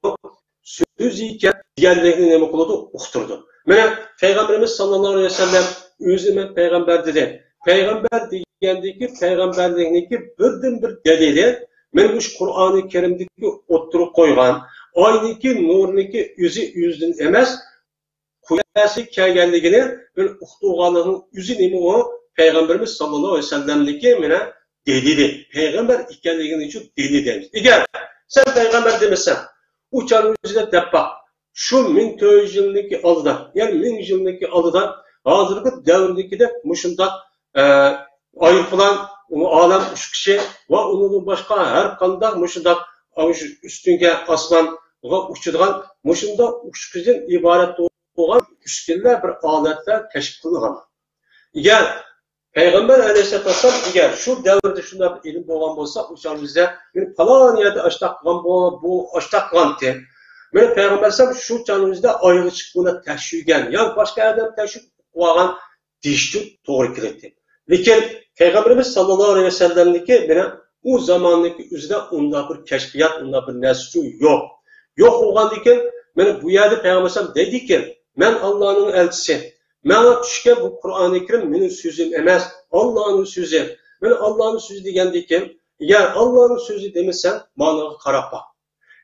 سۆزى ئىكەن دېگەنلىكنى نېمە قىلىدۇ؟ ئۇقتۇرىدۇ. مانا پەيغەمبىرىمىز ساللاللاھۇ ئەلەيھى ۋەسەللەم ئۆزىنى مەن پەيغەمبەر دېدى. پەيغەمبەر دېگەندىكى پەيغەمبەرلىكنىڭكى بىردىنبىر دەلىلى مانا مۇشۇ قۇرئانى كەرىمدىكى ئوتتۇرىغا قويغان ئاينىڭكى نۇرىنىڭكى ئۆزى ئۆزىدىن ئەمەس، قۇياشى كەلگەنلىكىنى بىر ئۇقتۇرغانلىقىنىڭ ئۆزى نېمە ئۇ؟ پەيغەمبىرىمىز ساللاللاھۇ ئەلەيھى ۋەسەللەمنىڭكى مانا دەلىلى، پەيغەمبەر ئىكەنلىكىنى ئۈچۈن دەلىل دەيمىز. ئەگەر سەن پەيغەمبەر دېمىسەڭ، ئۇ چاغنىڭ ئۆزىدە دەپ باق. شۇ مىڭ تۆت يۈز يىلنىڭكى ئالدىدا، يەنى مىڭ يىلنىڭكى ئالدىدا ھازىرقى دەۋردىكىدەك مۇشۇنداق، ئە، ئايروپىلان، ئالەم ئۇچقۇچى ۋە ئۇنىڭدىن باشقا ھەر قانداق مۇشۇنداق ئۈستۈنگە ئاسمان ئۇچىدىغان مۇشۇنداق ئۇچقۇچىدىن ئىبارەت بولغان ئۈسكۈنىلەر، بىر ئالەتلەر كەشىپ قىلىنغان. ئەگەر پەيغەمبەر ئەلەيھىسسالاتۇ ۋەسسالام، ئەگەر شۇ دەۋردە شۇنداق بىر ئىلىم بولغان بولسا، ئۇ چاغدا بىزدە مېنى پالان يەردە ئاشتاق قىلغان بۇ، ئاشتاق قىلغانتى. مېنى پەيغەمبەر ئەلەيھىسسالام شۇ چاغدا بىزدە ئايغا چىقىپ بۇنى تەكشۈرگەن ياكى باشقا ئادەم تەكشۈرۈپ قىلىۋالغان دېيىشچۇ توغرا كېلەتتى. لېكىن پەيغەمبىرىمىز ساللاللاھۇ ئەلەيھى ۋەسەللەمنىڭكى مېنى ئۇ زاماننىڭكى ئۆزىدە ئۇنداق بىر كەشپىيات، ئۇنداق بىر نەرسىچۇ يوق. يوق بولغاندىكىن، مېنى بۇ يەردە پەيغەمبەر ئەلەيھىسسالام دەيدىكىن، مەن ئاللانىڭ ئەلچىسى. ماڭا چۈشكەن بۇ قۇرئانى كەرىم مېنىڭ سۆزۈم ئەمەس، ئاللانىڭ سۆزى. مېنى ئاللانىڭ سۆزى دېگەندىكىن، ئەگەر ئاللانىڭ سۆزى دېمىسەڭ، ماڭا قاراپ باق.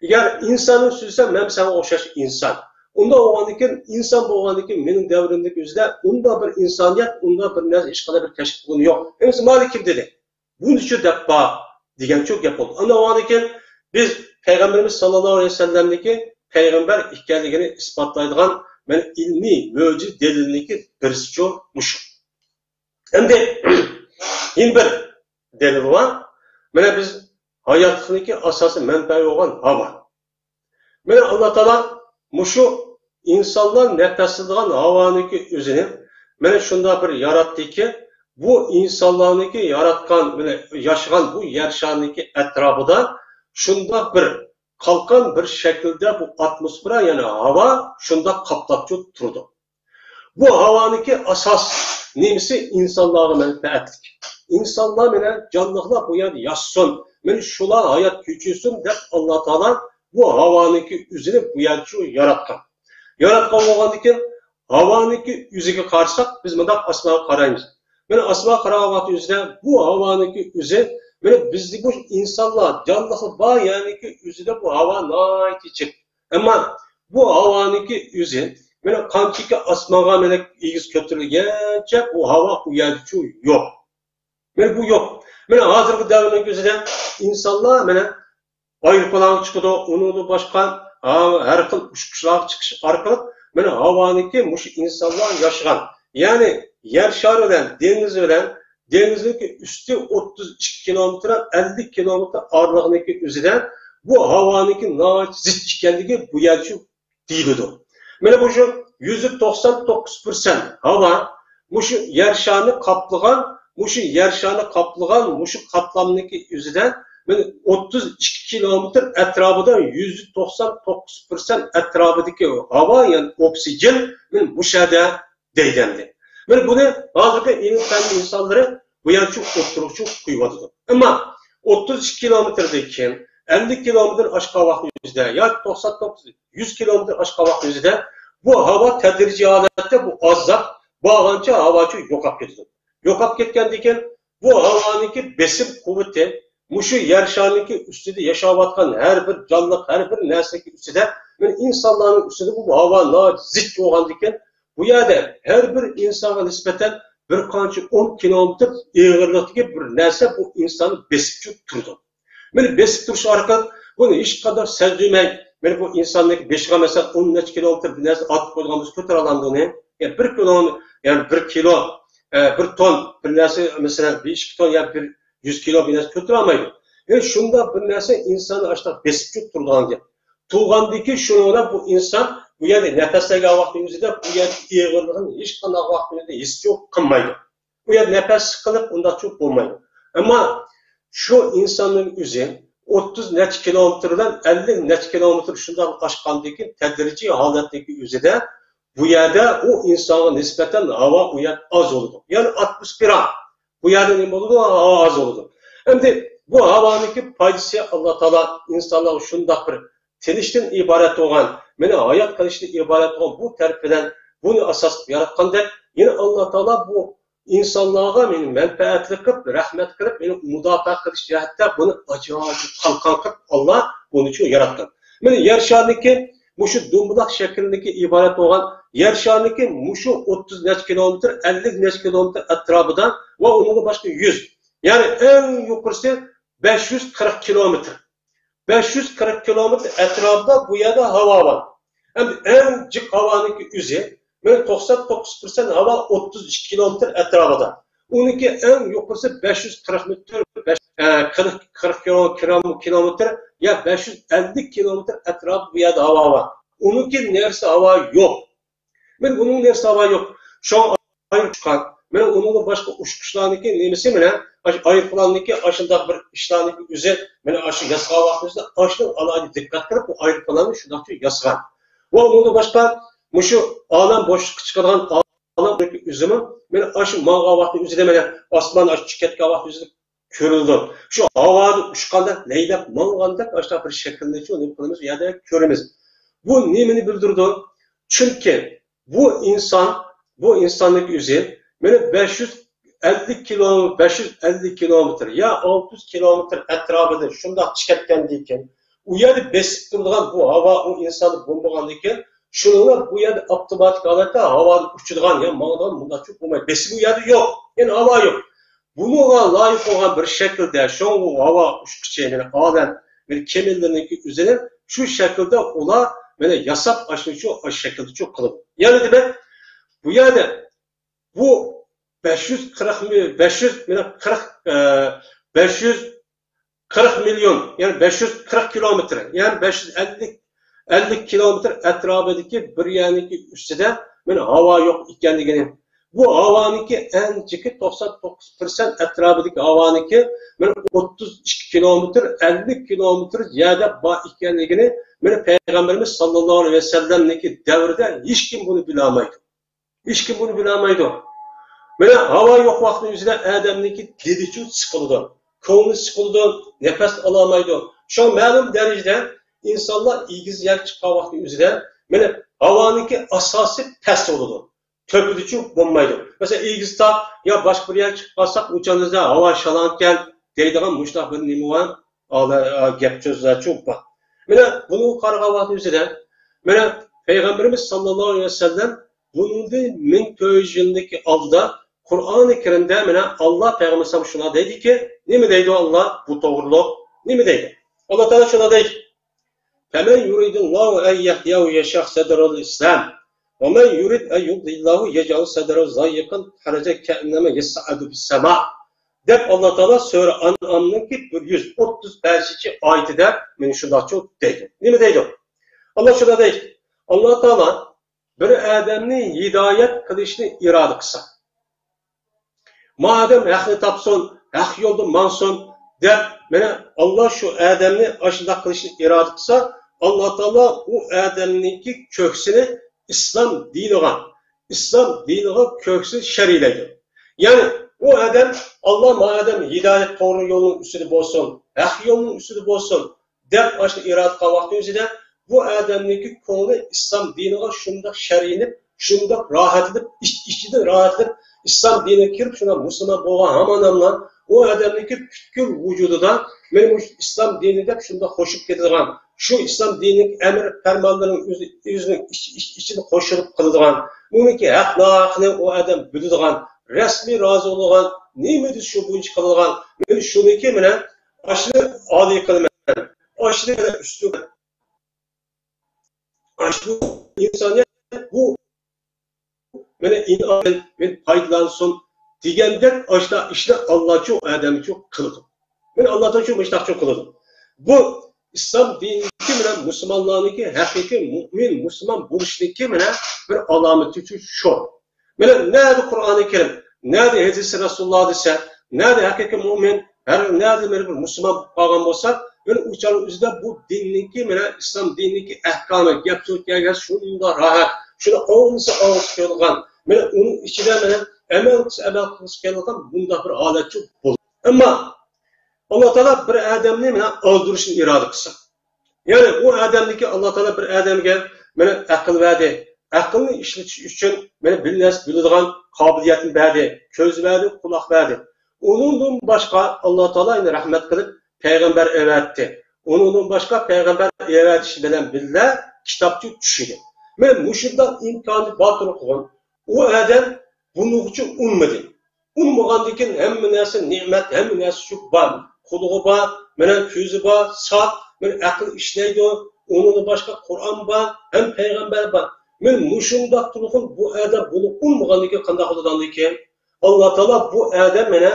ئەگەر ئىنساننىڭ سۆزى دېسەم، مەن ساڭا ئوخشاش ئىنسان. ئۇنداق بولغاندىكىن، ئىنسان بولغاندىكىن، مېنىڭ دەۋرىمدىكى ئۆزىدە ئۇنداق بىر ئىنسانىيەت، ئۇنداق بىر نەرسە، ھېچقانداق بىر كەشىپ قىلغىنى يوق. ئەمىسە مانا كىم دېدى؟ بۇنىچۇ دەپ بار دېگەنچۇ گەپ بولدى. ئاندىن ئۇنىڭدىن كېيىن بىز پەيغەمبىرىمىز ساللاللاھۇ ئەلەيھى ۋەسەللەمنىڭكى پەيغەمبەر ئىكەنلىكىنى ئىسپاتلايدىغان مانا ئىلمىي مۆجىزە دەلىلنىڭكى بىرسىچۇ مۇشۇ. ئەمدى يەنە بىر دەلىل بار. مانا بىز ھاياتلىقنىڭكى ئاساسىي مەنبەسى بولغان ھاۋا. مانا ئاللا تائالا مۇشۇ ئىنسانلار نەپەسلىنىدىغان ھاۋانىڭكى ئۆزىنى مانا شۇنداق بىر ياراتتىكى، بۇ ئىنسانلارنىڭكى ياراتقان، مانا ياشىغان بۇ يەر شارىنىڭكى ئەتراپىدا شۇنداق بىر قالقان بىر شەكىلدە بۇ ئاتموسفېرا، يەنى ھاۋا شۇنداق قاپلاپ تۇرىدۇ. بۇ ھاۋانىڭكى ئاساس نېمىسى؟ ئىنسانلارغا مەنپەئەتلىك. ئىنسانلار بىلەن جانلىقلار بۇ يەردە ياشىسۇن، مانا شۇلار ھايات كەچۈرسۇن دەپ ئاللا تائالا بۇ ھاۋانىڭكى ئۆزىنى بۇ يەرچۇ ياراتقان. ياراتقان بولغاندىكىن ھاۋانىڭكى ئۆزىگە قارىساق، بىز مۇنداق ئاسمانغا قارايمىز. مانا ئاسمانغا قارىغان ۋاقىت ئۆزىدە بۇ ھاۋانىڭكى ئۆزى، مانا بىزدە بۇ ئىنسانلار، جانلىقلار بار يەرنىڭكى ئۆزىدە بۇ ھاۋا ناھايىتى جىق. ئەمما بۇ ھاۋانىڭكى ئۆزى، مانا قانچىكى ئاسمانغا مانا ئېگىز كۆتۈرۈلگەنچە بۇ ھاۋا ئۇ يەردىچۇ يوق. مانا بۇ يوق. مانا ھازىرقى دەۋرنىڭ ئۆزىدە ئىنسانلار مانا ئايروپىلانغا چىقىدۇ، ئۇنىڭدىن باشقا، ھا، ھەر خىل ئۇچقۇچلارغا چىقىش ئارقىلىق مانا ھاۋانىڭكى مۇشۇ ئىنسانلار ياشىغان، يەنى يەر شارى بىلەن دېڭىز بىلەن دېڭىزنىڭكى ئۈستى ئوتتۇز ئىككى كىلومېتىر، ئەللىك كىلومېتىر ئارىلىقنىڭكى ئۆزىدە بۇ ھاۋانىڭكى ناھايىتى زىچ ئىكەنلىكى بۇ يەرچۇ دېيىلىدۇ. مانا بۇ شۇ يۈزدە توقسان توققۇز پىرسەنت ھاۋا مۇشۇ يەر شارىنى قاپلىغان، مۇشۇ يەر شارىنى قاپلىغان مۇشۇ قاتلامنىڭكى ئۆزىدە مانا ئوتتۇز ئىككى كىلومېتىر ئەتراپىدا يۈزدە توقسان توققۇز پىرسەنت ئەتراپىدىكى ھاۋا، يەنى ئوكسىگېن مانا مۇشۇ يەردە دەيدۇ ئەمدى. مانا بۇنى ھازىرقى ئىلىم پەن ئىنسانلىرى بۇ يەرچۇ ئوتتۇرىغىچۇ قويۇۋاتىدۇ. ئەمما ئوتتۇز ئىككى كىلومېتىردىن كېيىن، ئەللىك كىلومېتىر ئاشقان ۋاقىتنىڭ ئۆزىدە ياكى توقسان توققۇز، يۈز كىلومېتىر ئاشقان ۋاقىتنىڭ ئۆزىدە بۇ ھاۋا تەدرىجىي ھالەتتە بۇ ئازراق بارغانچە ھاۋاچۇ يوقاپ كېتىدۇ. يوقاپ كەتكەندىن كېيىن بۇ ھاۋانىڭكى بېسىم قۇۋۋىتى مۇشۇ يەر شارىنىڭكى ئۈستىدە ياشاۋاتقان ھەر بىر جانلىق، ھەر بىر نەرسىنىڭكى ئۈستىدە، مانا ئىنسانلارنىڭ ئۈستىدە بۇ ھاۋا ناھايىتى زىچ بولغاندىكىن، بۇ يەردە ھەر بىر ئىنسانغا نىسبەتەن بىر قانچە ئون كىلومېتىر ئېغىرلىقتىكى بىر نەرسە بۇ ئىنساننى بېسىپ تۇرىدۇ. مانا بېسىپ تۇرۇش ئارقىلىق بۇنى ھېچقانداق سەزدۈرمەي، مانا بۇ ئىنساننىڭ بېشىغا مەسىلەن ئون نەچچە كىلومېتىر بىر نەرسە ئارتىپ قويغان بولسا كۆتۈرەلەمدۇ ئۇنى؟ يا بىر كىلو، يا بىر كىلو، ئە، بىر تون بىر نەرسە، مەسىلەن بىر ئىككى تون يا بىر يۈز كىلو بىر نەرسە كۆتۈرەلمەيدۇ. يەنى شۇنداق بىر نەرسە ئىنساننى ئاشۇنداق بېسىپ تۇرىدىغان گەپ. تۇرغاندىكى شۇنىڭ بىلەن بۇ ئىنسان بۇ يەردە نەپەسلەنگەن ۋاقتى ئۆزىدە بۇ يەردە ئېغىرلىقىنى ھېچقانداق ۋاقتىدا ھېس قىلمايدۇ. ئۇ يەردە نەپەسلىك قىلىپ ئۇنداقچۇ بولمايدۇ. ئەمما شۇ ئىنساننىڭ ئۆزى ئوتتۇز نەچچە كىلومېتىر بىلەن ئەللىك نەچچە كىلومېتىر شۇنداق ئاشقاندىن كېيىن تەدرىجىي ھالەتتىكى ئۆزىدە بۇ يەردە ئۇ ئىنسانغا نىسبەتەن ھاۋا ئۇ يەردە ئاز بولىدۇ. يەنى ئاتموسفېرا بۇ يەردە نېمە بولىدۇ؟ ھاۋا ئاز بولىدۇ. ئەمدى بۇ ھاۋانىڭكى پايدىسى، ئاللا تائالا ئىنسانلارغا شۇنداق بىر تىنچتىن ئىبارەت بولغان، مېنى ھايات قىلىشتىن ئىبارەت بولغان بۇ تەرىپى بىلەن بۇنى ئاساس قىلىپ ياراتقاندەك، يەنە ئاللا تائالا بۇ ئىنسانلارغا مېنى مەنپەئەتلىك قىلىپ، رەھمەت قىلىپ، مېنى مۇداپىئە قىلىش جەھەتتە بۇنى ئاجايىپ قالقان قىلىپ ئاللا بۇنى شۇ ياراتقان. مېنى يەر شارىنىڭكى مۇشۇ دومبىلاق شەكلىدىكى ئىبارەت بولغان يەر شارىنىڭكى مۇشۇ ئوتتۇز نەچچە كىلومېتىر، ئەللىك نەچچە كىلومېتىر ئەتراپىدا ۋە ئۇنىڭدىن باشقا يۈز، يەنى ئەڭ يۇقىرىسى بەش يۈز قىرىق كىلومېتىر. بەش يۈز قىرىق كىلومېتىر ئەتراپىدا بۇ يەردە ھاۋا بار. ئەمدى ئەڭ جىق ھاۋانىڭكى ئۆزى، مانا توقسان توققۇز پىرسەنت ھاۋا ئوتتۇز ئىككى كىلومېتىر ئەتراپىدا. ئۇنىڭكى ئەڭ يۇقىرىسى بەش يۈز قىرىق مېتىر، بەش، ئە، قىرىق، قىرىق كىلومېتىر يا بەش يۈز ئەللىك كىلومېتىر ئەتراپى بۇ يەردە ھاۋا بار. ئۇنىڭكى نەرسە ھاۋا يوق. مەن بۇنىڭ نەرسە ھاۋا يوق. شۇڭا ئايرىپ چىققان. مەن ئۇنىڭدىن باشقا ئۇچقۇچلارنىڭكى نېمىسى مەن ئايروپىلاننىڭكى ئاشۇنداق بىر ئىشلارنىڭكى ئۆزى مەن ئاشۇ ياسىغان ۋاقتىمىزدا ئاشۇنىڭ ئالاھىدە دىققەت قىلىپ بۇ ئايروپىلاننى شۇنداقچە ياسىغان. ۋە ئۇنىڭدىن باشقا مۇشۇ ئالەم بوشلۇققا چىقىدىغان ئالەم ئۆزىمۇ مەن ئاشۇ ماڭغان ۋاقتى ئۆزىدە مەن ئاسمان ئاشۇ چىقىپ كەتكەن ۋاقتى ئۆزىدە كۆرۈلىدۇ. شۇ ھاۋادا ئۇچقاندەك، لەيلەپ ماڭغاندەك ئاشۇنداق بىر شەكىلنى شۇ نېمە قىلىمىز، ئۇ يەردە كۆرىمىز. بۇ نېمىنى بىلدۈرىدۇ؟ چۈنكى بۇ ئىنسان، بۇ ئىنساننىڭ ئۆزى مانا بەش يۈز ئەللىك كىلو، بەش يۈز ئەللىك كىلومېتىر يا ئالتە يۈز كىلومېتىر ئەتراپىدا شۇنداق چىقىپ كەتكەندىن كېيىن، ئۇ يەردە بېسىپ تۇرىدىغان بۇ ھاۋا ئۇ ئىنساندا بولمىغاندىن كېيىن، شۇنىڭغا بۇ يەردە ئاپتوماتىك ھالەتتە ھاۋادا ئۇچىدىغان يا ماڭىدىغان مۇنداق بولمايدۇ. بېسىم ئۇ يەردە يوق. يەنى ھاۋا يوق. بۇنىڭغا لايىق بولغان بىر شەكىلدە شۇڭغۇ ھاۋا ئۇچقۇچى، يەنى ئادەم بىر كېمىلىرىنىڭكى ئۆزىنى شۇ شەكىلدە ئۇلار مانا ياساپ، ئاشۇنى شۇ شەكىلدە شۇ قىلىدۇ. يەنى دېمەك، بۇ يەردە بۇ بەش يۈز قىرىق مىل-، بەش يۈز، مانا قىرىق، ئە، بەش يۈز قىرىق مىليون، يەنى بەش يۈز قىرىق كىلومېتىر، يەنى بەش يۈز ئەللىك، ئەللىك كىلومېتىر ئەتراپىدىكى بىر يەرنىڭكى ئۈستىدە مانا ھاۋا يوق ئىكەنلىكىنى، بۇ ھاۋانىڭكى ئەڭ جىقى توقسان توققۇز پىرسەنت ئەتراپىدىكى ھاۋانىڭكى مانا ئوتتۇز ئىككى كىلومېتىر، ئەللىك كىلومېتىر يەردە بار ئىكەنلىكىنى مانا پەيغەمبىرىمىز ساللاللاھۇ ئەلەيھى ۋەسەللەمنىڭكى دەۋرىدە ھېچكىم بۇنى بىلەلمەيدۇ. ھېچكىم بۇنى بىلەلمەيدۇ. مانا ھاۋا يوق ۋاقىتنىڭ ئۆزىدە ئادەمنىڭكى دىلىچۇ سىقىلىدۇ، كۆڭلى سىقىلىدۇ، نەپەس ئالالمايدۇ. شۇڭا مەلۇم دەرىجىدە ئىنسانلار ئېگىز يەرگە چىققان ۋاقىتنىڭ ئۆزىدە مانا ھاۋانىڭكى ئاساسى پەس بولىدۇ. تۆپىدىچۇ بولمايدۇ. مەسىلەن، ئېگىز تاغ يا باشقا بىر يەرگە چىقىپ قالساق، ئۇ چاغدا ھاۋا شالاڭكەن دەيدىغان مۇشۇنداق بىر نېمە بار، ئالا-، ئا، گەپ سۆزلەرچۇ بار. مانا بۇنىڭغا قارىغان ۋاقتىمىزدا، مانا پەيغەمبىرىمىز ساللاللاھۇ ئەلەيھى ۋەسەللەم بۇنىڭدىن مىڭ تۆت يۈز يىلدىكى ئالدىدا قۇرئانى كەرىمدە مانا ئاللا پەيغەمبىرىمىز شۇنداق دەيدىكى، نېمە دەيدۇ ئاللا بۇ توغرۇلۇق؟ نېمە دەيدۇ؟ ئاللا تائالا شۇنداق دەيدۇ. فمن يرد الله أن يهديه يشرح صدره للإسلام ومن يرد أن يضله يجعل صدره ضيقا حرجا كأنما يصعد في السماء دەپ ئاللا تائالا سۈرە ئەنئامنىڭكى بىر يۈز ئوتتۇز بەشىنچى ئايىتىدە مانا شۇنداقچۇ دەيدۇ. نېمە دەيدۇ؟ ئاللا شۇنداق دەيدۇ. ئاللا تائالا بىر ئادەمنى ھىدايەت قىلىشنى ئىرادە قىلسا، ما ئادەم ھەقنى تاپسۇن، ھەق يولدا ماڭسۇن دەپ، مانا ئاللا شۇ ئادەمنى ئاشۇنداق قىلىشنى ئىرادە قىلسا، ئاللا تائالا ئۇ ئادەمنىڭكى كۆكسىنى ئىسلام دىنىغا، ئىسلام دىنىغا كۆكسىنى شەرىيلەيدۇ. يەنى ئۇ ئادەم، ئاللا ما ئادەم ھىدايەت توغرا يولنىڭ ئۈستىدە بولسۇن، ھەق يولنىڭ ئۈستىدە بولسۇن، دەپ ئاشۇ ئىرادە قىلغان ۋاقتى ئۆزىدە بۇ ئادەمنىڭكى كۆڭلى ئىسلام دىنىغا شۇنداق شەرىيىنىپ، شۇنداق راھەتلىنىپ، ئىچ-، ئىچىدىن راھەتلىنىپ، ئىسلام دىنىغا كىرىپ، شۇنداق مۇسۇلمان بولغان ھامانلا ئۇ ئادەمنىڭكى پۈتكۈل ۋۇجۇدىدا مېنىڭ مۇشۇ ئىسلام دىنى دەپ شۇنداق قوشۇپ كېتىدىغان، شۇ ئىسلام دىنىنىڭ ئەمر پەرمانلىرىنىڭ ئۆزى، ئۆزىنىڭ ئىچ-، ئىچ-، ئىچىدە قوشۇلۇپ قىلىدىغان، ئۇنىڭكى ھەق ناھەقنى ئۇ ئادەم بىلىدىغان، رەسمىي رازى بولىدىغان، نېمە دېسە شۇ بويىچە قىلىدىغان، مەن شۇنىڭكى مانا ئاشۇنى ئالىي قىلىمەن، ئاشۇنى مانا ئۈستۈن، ئاشۇ ئىنسانىيەت بۇ مانا ئىنئام، مەن پايدىلانسۇن دېگەندەك ئاشۇنداق ئىشنى ئاللاچۇ ئادەمچۇ قىلىدۇ. مانا ئاللا تائالا شۇ مۇشۇنداقچۇ قىلىدۇ. بۇ ئىسلام دىنىدىكى مانا مۇسۇلمانلارنىڭكى ھەقىقىي مۇئمىن، مۇسۇلمان بولۇشنىڭكى مانا بىر ئالامىتىچۇ شۇ. مانا نەدە قۇرئانى كەرىم، نەدە ھەدىسى رەسۇلۇللا دېسە، نەدە ھەقىقىي مۇئمىن، ھەر نەدە مانا بىر مۇسۇلمان بولۇپ قالغان بولسا، مانا ئۇ چاغنىڭ ئۆزىدە بۇ دىننىڭكى مانا ئىسلام دىنىنىڭكى ئەھكامى، گەپ سۆز كەلگەن شۇنداق راھەت، شۇنى ئاڭلىسا ئاڭلىسا كېلىدىغان، مانا ئۇنىڭ ئىچىدە مانا ئەمەل قىلسا ئەمەل قىلسا كېلىدىغان بۇنداق بىر ھالەتچۇ بولىدۇ. ئەمما ئاللا تائالا بىر ئادەمنى مانا ئالدۇرۇشنى ئىرادە قىلسا، يەنى ئۇ ئادەمدىكى ئاللا تائالا بىر ئادەمگە مانا ئەقىل بەردى. ئەقىلنى ئىشلىتىش ئۈچۈن مانا بىر نەرسە بىلىدىغان قابىلىيەتنى بەردى. كۆز بەردى، قۇلاق بەردى. ئۇنىڭدىن باشقا ئاللا تائالا يەنە رەھمەت قىلىپ پەيغەمبەر ئەۋەتتى. ئۇنىڭدىن باشقا پەيغەمبەر ئەۋەتىش بىلەن بىللە كىتابچۇ چۈشىدۇ. مانا مۇشۇنداق ئىمكانى بار تۇرۇپ ئۇ ئادەم بۇنىڭغىچە ئۇنمىدى. ئۇنمىغاندىن كېيىن ھەممە نەرسە نېمەت، ھەممە نەرسە شۇ بار. قۇلىقى بار، مانا كۆزى بار، ساق، مانا ئەقىل ئىشلەيدۇ. ئۇنىڭدىن باشقا قۇرئان بار، ھەم پەيغەمبەر بار. مانا مۇشۇنداق تۇرغۇن بۇ ئادەم بۇنى ئۇنمىغاندىن كېيىن قانداق بولىدىغاندىكىن؟ ئاللا تائالا بۇ ئادەم مانا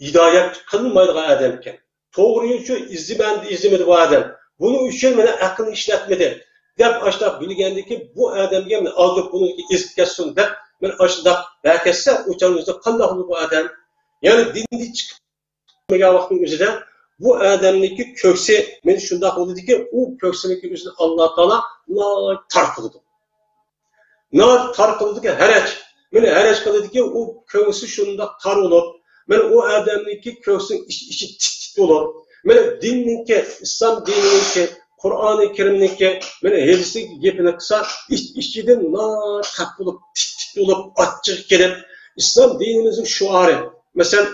ھىدايەت قىلمايدىغان ئادەمكەن. توغرا يول ئۈچۈن ئىزدىمەمدۇ، ئىزدىمىدى بۇ ئادەم. بۇنىڭ ئۈچۈن مانا ئەقلىنى ئىشلەتمىدى، دەپ ئاشۇنداق بىلگەندىكىن، بۇ ئادەمگە مانا ئالدىپ بۇنىڭكى ئېزىپ كەتسۇن دەپ، مانا ئاشۇنداق بەركەتسە، ئۇچان ئۆزى قانداق بولىدۇ بۇ ئادەم؟ يەنى دىندىن چىقىپ كەلمىگەن ۋاقىتنىڭ ئۆزىدە بۇ ئادەمنىڭكى كۆكسى مانا شۇنداق بولىدىكى، ئۇ كۆكسىنىڭكى ئۆزىنى ئاللا تائالا ناھايىتى تار قىلىدۇ. ناھايىتى تار قىلىدىكى ھەرەج. مانا ھەرەج قىلىدىكى، ئۇ كۆكسى شۇنداق تار بولۇپ، مانا ئۇ ئادەمنىڭكى كۆكسىنىڭ ئىچ-، ئىچى تىت-تىت بولۇپ، مانا دىننىڭكى، ئىسلام دىنىنىڭكى، قۇرئانى كەرىمنىڭكى، مانا ھەدىسنىڭكى گېپىنى قىلسا، ئىچ-، ئىچىدىن ناھايىتى تەپ بولۇپ، تىت-تىت بولۇپ، ئاچچىقى كېلىپ، ئىسلام دىنىمىزنىڭ شوئارى، مەسىلەن،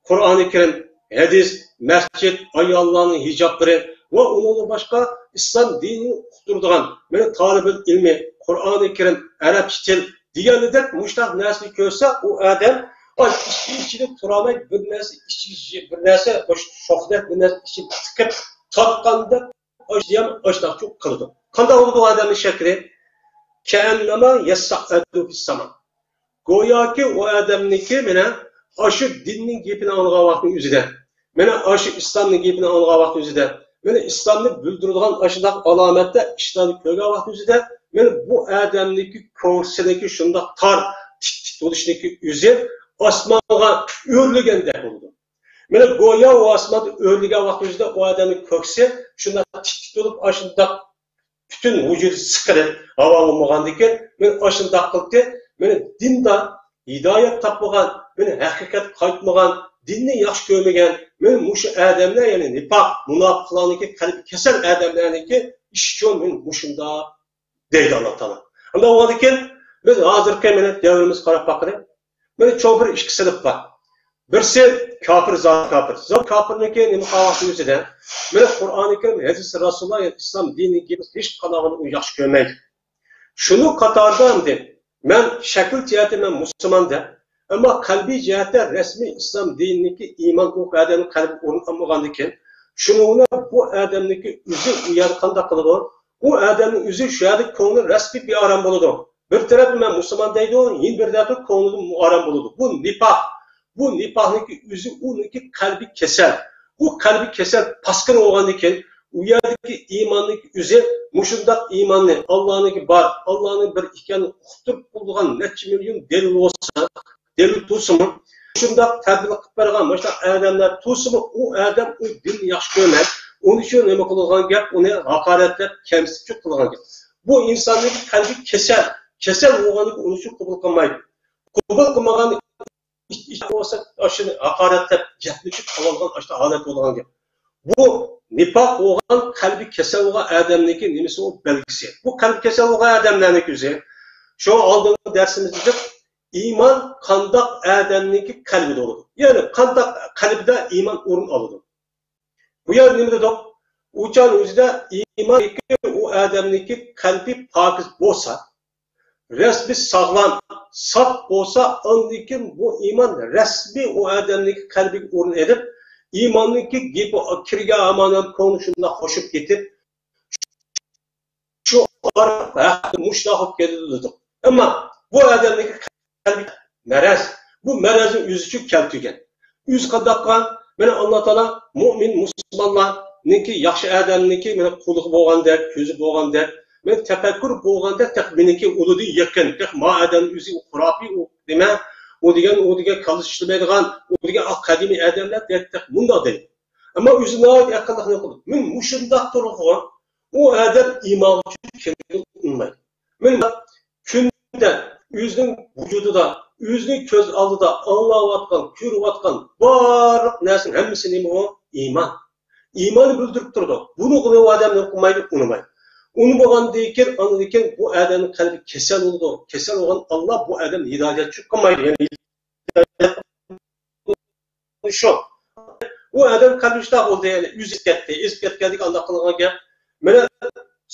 قۇرئانى كەرىم، ھەدىس، مەسچىت، ئاياللارنىڭ ھىجابلىرى ۋە ئۇنىڭدىن باشقا ئىسلام دىنىنى ئۇقتۇرىدىغان، مانا، تالىبىل ئىلمى، قۇرئانى كەرىم، ئەرەبچە تىل دېگەندەك مۇشۇنداق نەرسىنى كۆرسە، ئۇ ئادەم ئاچ ئىچى ئىچىدە تۇرالماي، بىر نەرسە ئىچىگە، بىر نەرسە، شوخلۇق بىر نەرسە ئىچىگە تىقىپ تارتقاندەك ئاشۇنداق قىلىدۇ. قانداق بولىدۇ ئادەمنىڭ شەكلى؟ كەئەننەما يەسئەدۇ فىسساما. گوياكى ئۇ ئادەمنىڭكى مانا ئاشۇ دىننىڭ گېپىنى ئاڭلىغان ۋاقتىنىڭ ئۆزىدە، مانا ئاشۇ ئىسلامنىڭ گېپىنى ئاڭلىغان ۋاقتىنىڭ ئۆزىدە، مانا ئىسلامنى بىلدۈرىدىغان ئاشۇنداق ئالامەتلەر، ئىشلارنى كۆرگەن ۋاقتىنىڭ ئۆزىدە، مانا بۇ ئادەمنىڭكى كۆڭلىنىڭكى شۇنداق تار، تىت-تىت بولۇشىنىڭكى ئۆزى ئاسمانغا ئۆرلىگەندەك بولىدۇ. مانا گويا ئۇ ئاسماندا ئۆرلىگەن ۋاقتى ئۆزىدە ئۇ ئادەمنىڭ كۆكسى شۇنداق تىت-تىت بولۇپ، ئاشۇنداق پۈتۈن ۋۇجۇدى سىقىلىپ، ھاۋا بولمىغاندىكىن، مانا ئاشۇنداق قىلدى. مانا دىندا ھىدايەت تاپمىغان، مانا ھەقىقەتكە قايتمىغان، دىننى ياخشى كۆرمىگەن، مانا مۇشۇ ئادەملەر، يەنى نىپاق، مۇناپىقلارنىڭكى قەلبى كېسەل ئادەملەرنىڭكى ئىشى شۇ، مانا مۇشۇنداق دەيدۇ ئاللا تائالا. ئۇنداق بولغاندىكىن، بىز ھازىرقى مانا دەۋرىمىزگە قاراپ باققىلى. مانا چوڭ بىر ئىككى سىنىپ بار. بىرسى كاپىر، زاھىر كاپىر. زاھىر كاپىرنىڭكى نېمە قىلغان ۋاقتى ئۆزىدە؟ مانا قۇرئانى كەرىم، ھەدىسى رەسۇلۇللا، يەنى ئىسلام دىنىنىڭ گېپىنى ھېچقانداقىنى ئۇ ياخشى كۆرمەيدۇ. شۇنىڭ قاتارىدا ئەمدى مەن شەكىل جەھەتتە مەن مۇسۇلمان دەپ، ئەمما قەلبىي جەھەتتە رەسمىي ئىسلام دىنىنىڭكى ئىمان ئۇ ئادەمنىڭ قەلبىگە ئورۇن ئالمىغاندىكىن، شۇنىڭ بىلەن بۇ ئادەمنىڭكى ئۆزى ئۇ يەردە قانداق قىلىدۇ؟ ئۇ ئادەمنىڭ ئۆزى شۇ يەردە كۆڭلى رەسمىي بىئارام بولىدۇ. بىر تەرەپتە مەن مۇسۇلمان دەيدۇ، يەنە بىر تەرەپتە كۆڭلىدىن ئارام بولىدۇ. بۇ نىپاق. بۇ نىپاقنىڭكى ئۆزى ئۇنىڭكى قەلبى كېسەل. ئۇ قەلبى كېسەل، پاسكىنا بولغاندىن كېيىن، ئۇ يەردىكى ئىماننىڭكى ئۆزى مۇشۇنداق ئىماننى، ئاللانىڭكى بار، ئاللانىڭ بىر ئىكەنلىكىنى ئۇقتۇرۇپ بولىدىغان نەچچە مىليون دەلىل بولسا، دەلىل تۇرسىمۇ، شۇنداق تەبلىغ قىلىپ بەرگەن مۇشۇنداق ئادەملەر تۇرسىمۇ، ئۇ ئادەم ئۇ دىننى ياخشى كۆرمەي، ئۇنىڭ ئۈچۈن نېمە قىلىدىغان گەپ، ئۇنى ھاقارەتلەپ، كەمسىتىپ قىلىدىغان گەپ. بۇ ئىنساننىڭكى قەلبى كېسەل، كېسەل بولغانلىكى ئۇنىڭ ئۈچۈن قوبۇل قىلمايدۇ. قوبۇل قىلمىغان ئىچ-، ئىچ بولسا، ئاشۇنى ھاقارەتلەپ، گەپلىشىپ قىلىۋالغان ئاشۇنداق ھالەت بولغان گەپ. بۇ نىپاق بولغان، قەلبى كېسەل بولغان ئادەمنىڭكى نېمىسى ئۇ بەلگىسى. بۇ قەلبى كېسەل بولغان ئادەملەرنىڭكى ئۆزى. شۇ ئالدىنقى دەرسىمىزدە ئىمان قانداق ئادەمنىڭكى قەلبىدە بولىدۇ؟ يەنى قانداق قەلبىدە ئىمان ئورۇن ئالىدۇ؟ بۇ يەردە نېمە دېدۇق؟ ئۇچان ئۆزىدە ئىمان ئۇ ئادەمنىڭكى قەلبى پاكىز بولسا، رەسمى ساغلام، ساپ بولسا، ئاندىن كېيىن بۇ ئىمان رەسمىي ئۇ ئادەمنىڭكى قەلبىگە ئورۇن ئېلىپ، ئىماننىڭكى گېپى كىرگەن ھامان كۆڭلى شۇنداق خوشۇپ كېتىپ، شۇ ئارقىلىق ھەقىقەتەن مۇشۇنداق بولۇپ كېتىدۇ دېدۇق. ئەمما بۇ ئادەمنىڭكى قەلبى مەرەز. بۇ مەرەزنى ئۆزى ئۈچۈن كەلتۈرگەن. ئۆزى قانداققا؟ مانا ئاللا تائالا مۇئمىن، مۇسۇلمانلارنىڭكى، ياخشى ئادەمنىڭكى مانا قۇلىقى بولغاندەك، كۆزى بولغاندەك، مانا تەپەككۇر بولغاندەك، تېخى مېنىڭكى ئۇلىدىن يېقىن، تېخى ما ئادەم ئۆزى خۇراپىي، ئۇ نېمە، ئۇ دېگەن، ئۇ دېگەن كاللىسى ئىشلىمەيدىغان، ئۇ دېگەن ئاق قەدىمىي ئادەملەر دەيدۇ، تېخى مۇنداق دەيدۇ. ئەمما ئۆزى ناھايىتى ئەقىللىق نېمە قىلىدۇ؟ مانا مۇشۇنداق تۇرغۇ، ئۇ ئادەم ئىمانغا چۈشۈپ كېلىدۇ، ئۇنىمايدۇ. مانا كۈندە ئۆزىنىڭ ۋۇجۇدىدا، ئۆزىنىڭ كۆز ئالدىدا ئاڭلاۋاتقان، كۆرۈۋاتقان بارلىق نەرسىنىڭ ھەممىسى نېمە ئۇ؟ ئىمان. ئىماننى بىلدۈرۈپ تۇرىدۇ. بۇنى ئۇ ئادەم نېمە قىلمايدۇ؟ ئۇنىمايدۇ. ئۇنىمىغاندىن كېيىن، ئاندىن كېيىن بۇ ئادەمنىڭ قەلبى كېسەل بولىدۇ. كېسەل بولغان ئاللا بۇ ئادەمنى ھىدايەتكە چۈشۈرۈپ قىلمايدۇ. يەنى شۇ. ئۇ ئادەم قەلبى شۇنداق بولدى، يەنى ئېزىپ كەتتى. ئېزىپ كەتكەندىكىن ئانداق قىلغان گەپ. مانا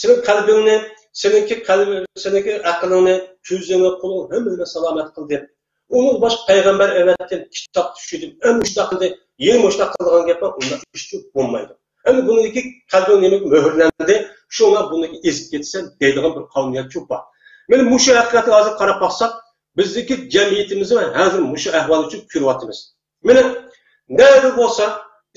سېنىڭ قەلبىڭنى، سېنىڭكى قەلبى، سېنىڭكى ئەقلىڭنى، كۆزۈڭنى، قولۇڭنى ھەممىنى سالامەت قىلدىم. ئۇنىڭ باشقا پەيغەمبەر ئەۋەتتىم، كىتاب چۈشۈردۈم. ئەمما مۇشۇنداق قىلدى، يەنە مۇشۇنداق قىلغان گەپ بار، ئۇنداق ئىش بولمايدۇ. ئەمدى بۇنىڭدىكى قەلبىڭ نېمىگە مۆھۈرلەندى، شۇڭا بۇنىڭدىكى ئېزىپ كېتىسەن دەيدىغان بىر قانۇنىيەت بار. مانا مۇشۇ ھەقىقەتكە ھازىر قاراپ باقساق، بىزدىكى جەمئىيىتىمىزنى ھازىر مۇشۇ ئەھۋال ئۈچۈن كۆرۈۋاتىمىز. مانا نەدە بولسا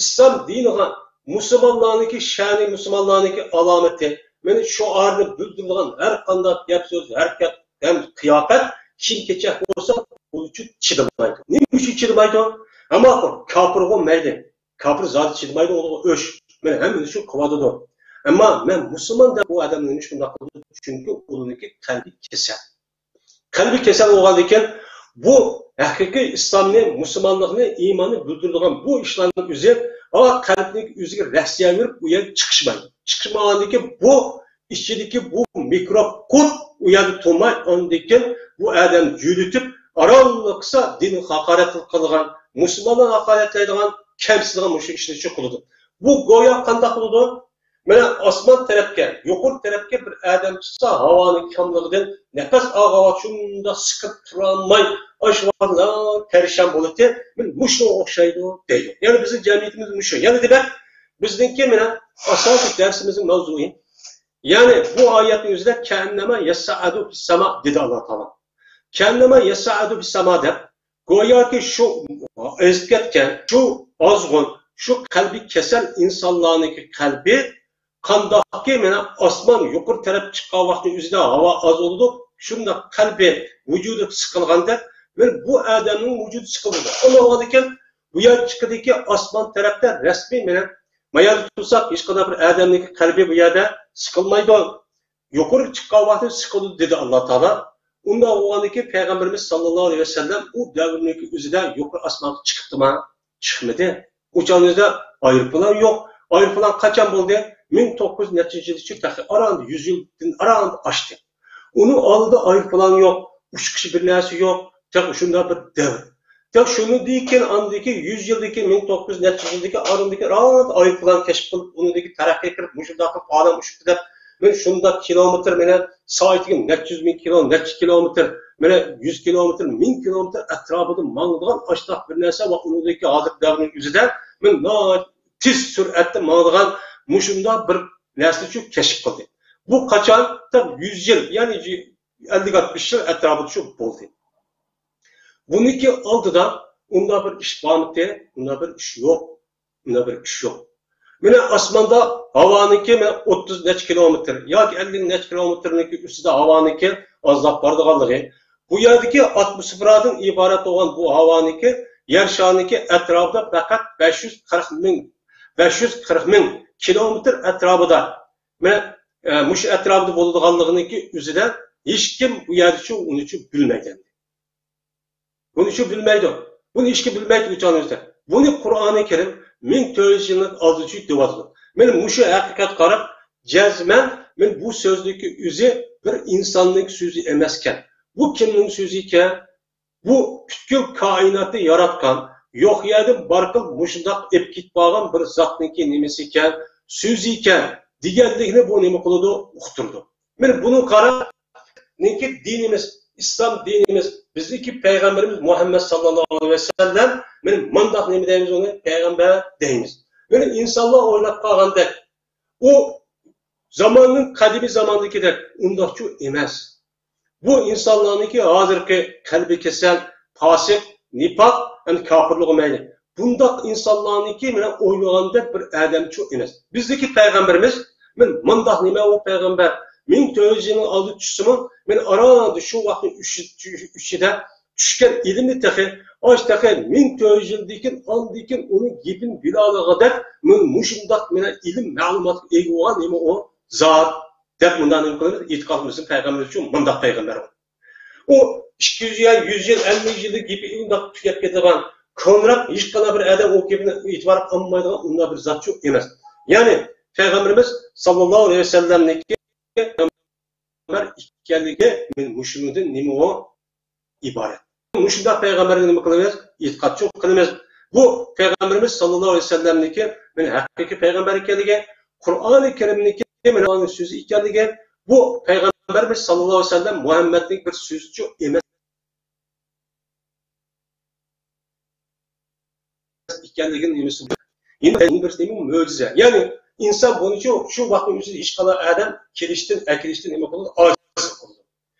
ئىسلام دىنىغا مۇسۇلمانلارنىڭكى شەنى، مۇسۇلمانلارنىڭكى ئالامىتى، مانا شوئارنى بىلدۈرىدىغان ھەر قانداق گەپ سۆز، ھەرىكەت ھەم قىياپەت، كىيىم كېچەك بولسا ئۇنىڭ ئۈچۈن چىدىمايدۇ. نېمە ئۈچۈن چىدىمايدۇ؟ ئەمما كاپىرغۇ مەيلى. كاپىر زادى چىدىمايدۇ، ئۇنىڭغا ئۆچ. مانا ھەممىنى شۇ قىلىۋاتىدۇ. ئەمما مەن مۇسۇلمان دەپ بۇ ئادەم نېمە ئۈچۈن بۇنداق قىلىدۇ؟ چۈنكى ئۇنىڭكى قەلبى كېسەل. قەلبى كېسەل بولغاندىكىن، بۇ ھەقىقىي ئىسلامنى، مۇسۇلمانلىقنى، ئىماننى بىلدۈرىدىغان بۇ ئىشلارنىڭ ئۆزى، ئا، قەلبنىڭ ئۆزىگە رەسىيە بېرىپ، ئۇ يەردە چىقىشمايدۇ. چىقىشمىغاندىكىن، بۇ ئىچىدىكى بۇ مىكروب قۇرت ئۇ يەردە تۇرماي، ئاندىن كېيىن بۇ ئادەم يۆلىتىپ، ئارانلا قىلسا دىنغا ھاقارەت قىلىدىغان، مۇسۇلمانلارغا ھاقارەتلەيدىغان، كەمسىتىدىغان مۇشۇ ئىشنى شۇ قىلىدۇ. بۇ گويا قانداق بولىدۇ؟ مانا ئاسمان تەرەپكە، يۇقىرى تەرەپكە بىر ئادەم چىقسا، ھاۋانىڭ كاملىقىدىن نەپەس ئالغان ۋاقىت شۇنداق سىقىپ تۇرالماي، ئاشۇ ۋاقىتلا پەرىشان بولىدۇ. مانا مۇشۇنىڭغا ئوخشايدۇ دەيدۇ. يەنى بىزنىڭ جەمئىيىتىمىز مۇشۇ. يەنە دېمەك، بىزنىڭكى مانا ئاساسىي دەرسىمىزنىڭ ماۋزۇيى. يەنى بۇ ئايەتنىڭ ئۆزىدە كەئەننەما يەسسەئەدۇ فىسساما دېدى ئاللا تائالا. كەئەننەما يەسسەئەدۇ فىسساما دەپ، گوياكى شۇ ئېزىپ كەتكەن، شۇ ئازغۇن، شۇ قەلبى كېسەل ئىنسانلارنىڭكى قەلبى قانداقكى مانا ئاسمان يۇقىرى تەرەپ چىققان ۋاقتى ئۆزىدە ھاۋا ئاز بولىدۇ، شۇنداق قەلبى ۋۇجۇدى سىقىلغاندەك، مانا بۇ ئادەمنىڭ ۋۇجۇدى سىقىلىدۇ. ئۇنداق بولغاندىكىن بۇ يەر چىقىدىكى ئاسمان تەرەپتە رەسمىي مانا ما يەردە تۇرساق، ھېچقانداق بىر ئادەمنىڭكى قەلبى بۇ يەردە سىقىلمايدۇ. يۇقىرىغا چىققان ۋاقتى سىقىلىدۇ، دېدى ئاللا تائالا. ئۇنداق بولغاندىكىن پەيغەمبىرىمىز ساللاللاھۇ ئەلەيھى ۋەسەللەم ئۇ دەۋرنىڭكى ئۆزىدە يۇقىرى ئاسمانغا چىقىپتىما؟ چىقمىدى. ئۇ چاغنىڭ ئۆزىدە ئايروپىلان يوق. ئايروپىلان قاچان بولدى؟ مىڭ توققۇز يۈز نەچچىنچى يىلدا شۇ تېخى ئاران يۈز يىلدىن ئاران ئاشتى. ئۇنىڭ ئالدىدا ئايروپىلان يوق، ئۇچقۇچى بىر نەرسە يوق. تېخى شۇنداق بىر دەۋر. تېخى شۇنىڭدىن كېيىن، ئاندىن كېيىن يۈز يىلدىن كېيىن، مىڭ توققۇز يۈز نەچچە يىلدىن كېيىن ئارىدىن كېيىن راھەت ئايروپىلان كەشىپ قىلىپ، ئۇنىڭدىن كېيىن تەرەققىي قىلىپ، مۇشۇنداق قىلىپ ئادەم ئۇچۇپتۇ دەپ، مانا شۇنداق كىلومېتىر، مانا سائىتىگە نەچچە يۈز مىڭ كىلو، نەچچە كىلومېتىر، مانا يۈز كىلومېتىر، مىڭ كىلومېتىر ئەتراپىدا ماڭىدىغان ئاشۇنداق بىر نەرسە ۋە ئۇنىڭدىكى ھازىرقى دەۋرنىڭ ئۆزىدە مانا تېز سۈرئەتتە ماڭىدىغان مۇشۇنداق بىر نەرسىنى شۇ كەشىپ قىلدى. بۇ قاچان؟ تەق يۈز يىل، يەنى ئەللىك ئاتمىش يىل ئەتراپىدا شۇ بولدى. بۇنىڭكى ئالدىدا ئۇنداق بىر ئىش بارمىتى؟ ئۇنداق بىر ئىش يوق. ئۇنداق بىر ئىش يوق. مانا ئاسماندا ھاۋانىڭكى مانا ئوتتۇز نەچچە كىلومېتىر ياكى ئەللىك نەچچە كىلومېتىرنىڭكى ئۈستىدە ھاۋانىڭكى ئازلاپ بارىدىغانلىقى، بۇ يەردىكى ئاتموسفېرادىن ئىبارەت بولغان بۇ ھاۋانىڭكى يەر شارىنىڭكى ئەتراپىدا پەقەت بەش يۈز قىرىق مىڭ، بەش يۈز قىرىق مىڭ كىلومېتىر ئەتراپىدا، مانا، ئە، مۇشۇ ئەتراپىدا بولىدىغانلىقىنىڭكى ئۆزىدە ھېچكىم بۇ يەردىچۇ ئۇنىچۇ بىلمەيدۇ. بۇنى شۇ بىلمەيدۇ. بۇنى ھېچكىم بىلمەيدۇ ئۇ چاغنىڭ ئۆزىدە. بۇنى قۇرئانى كەرىم مىڭ تۆت يۈز يىللىق ئالدىچۇ دېۋاتىدۇ. مانا مۇشۇ ھەقىقەتكە قاراپ، جەزمەن، مانا بۇ سۆزنىڭكى ئۆزى بىر ئىنساننىڭ سۆزى ئەمەسكەن. بۇ كىمنىڭ سۆزى ئىكەن؟ بۇ پۈتكۈل كائىناتنى ياراتقان، يوق يەردىن بار قىلىپ مۇشۇنداق ئېلىپ كېتىپ بارغان بىر زاتنىڭكى نېمىسى ئىكەن، سۆزى ئىكەن دېگەنلىكنى بۇ نېمە قىلىدۇ؟ ئۇقتۇرىدۇ. مانا بۇنىڭغا قاراپ، نېكى دىنىمىز، ئىسلام دىنىمىز، بىزنىڭكى پەيغەمبىرىمىز مۇھەممەد ساللاللاھۇ ئەلەيھى ۋەسەللەم، مانا مۇنداق نېمە دەيمىز ئۇنى؟ پەيغەمبەر دەيمىز. مانا ئىنسانلار ئويلاپ قالغاندەك، ئۇ زاماننىڭ، قەدىمىي زاماندىكىدەك ئۇنداقچۇ ئەمەس. بۇ ئىنسانلارنىڭكى ھازىرقى قەلبى كېسەل، پاسىق، نىپاق، يەنى كاپىرلىقى مەيلى. بۇنداق ئىنسانلارنىڭكى مانا ئويلىغاندەك بىر ئادەمچۇ ئەمەس. بىزدىكى پەيغەمبىرىمىز، مانا مۇنداق نېمە ئۇ پەيغەمبەر؟ مىڭ تۆت يۈز يىلنىڭ ئالدىدا چۈشسىمۇ، مانا ئاراندا شۇ ۋاقىتنىڭ ئۈچ-، ئۈچ-، ئىچىدە چۈشكەن ئىلىمنى تېخى، ئاش تېخى مىڭ تۆت يۈز يىلدىن كېيىن، ئاندىن كېيىن ئۇنى گېپىنى بىلالىغۇدەك، مانا مۇشۇنداق مانا ئىلىم مەلۇماتقا ئىگە بولغان نېمە ئۇ زات دەپ مۇنداق نېمە قىلىمىز؟ ئېتىقادىمىزنى پەيغەمبەر ئۈچۈن مۇنداق پەيغەمبەر ئۇ. ئۇ ئىككى يۈز يا يۈز يىل، ئەللىك يىللىق گېپى ئۇنداق تۈگەپ كېتىدىغان، كونىراق ھېچقانداق بىر ئادەم ئۇ گېپىنى ئېتىبار قىلمايدىغان ئۇنداق بىر زاتچۇ ئەمەس. يەنى پەيغەمبىرىمىز ساللاللاھۇ ئەلەيھى ۋەسەللەمنىڭكى پەيغەمبەر ئىكەنلىكى مۇشۇنىڭدىن نېمە ئۇ؟ ئىبارەت. مۇشۇنداق پەيغەمبەرگە نېمە قىلىمىز؟ ئېتىقادچۇ قىلىمىز. بۇ پەيغەمبىرىمىز ساللاللاھۇ ئەلەيھى ۋەسەللەمنىڭكى مانا ھەقىقىي پەيغەمبەر ئىكەنلىكى، قۇرئانى كەرىمنىڭكى مانا ئاللانىڭ سۆزى ئىكەنلىكى، بۇ پەيغەمبەرىمىز ساللاللاھۇ ئەلەيھى ۋەسەللەم مۇھەممەدنىڭ بىر سۆزىچۇ ئەمەس ئىكەنلىكىنى نېمىسى بۇ؟ يەنە بىر نېمە؟ مۆجىزە. يەنى ئىنسان بۇنىچۇ شۇ ۋاقىتنىڭ ئۆزىدە ھېچقانداق ئادەم كېلىشتىن، ئەكېلىشتىن نېمە قىلىدۇ؟ ئاجىز قىلىدۇ.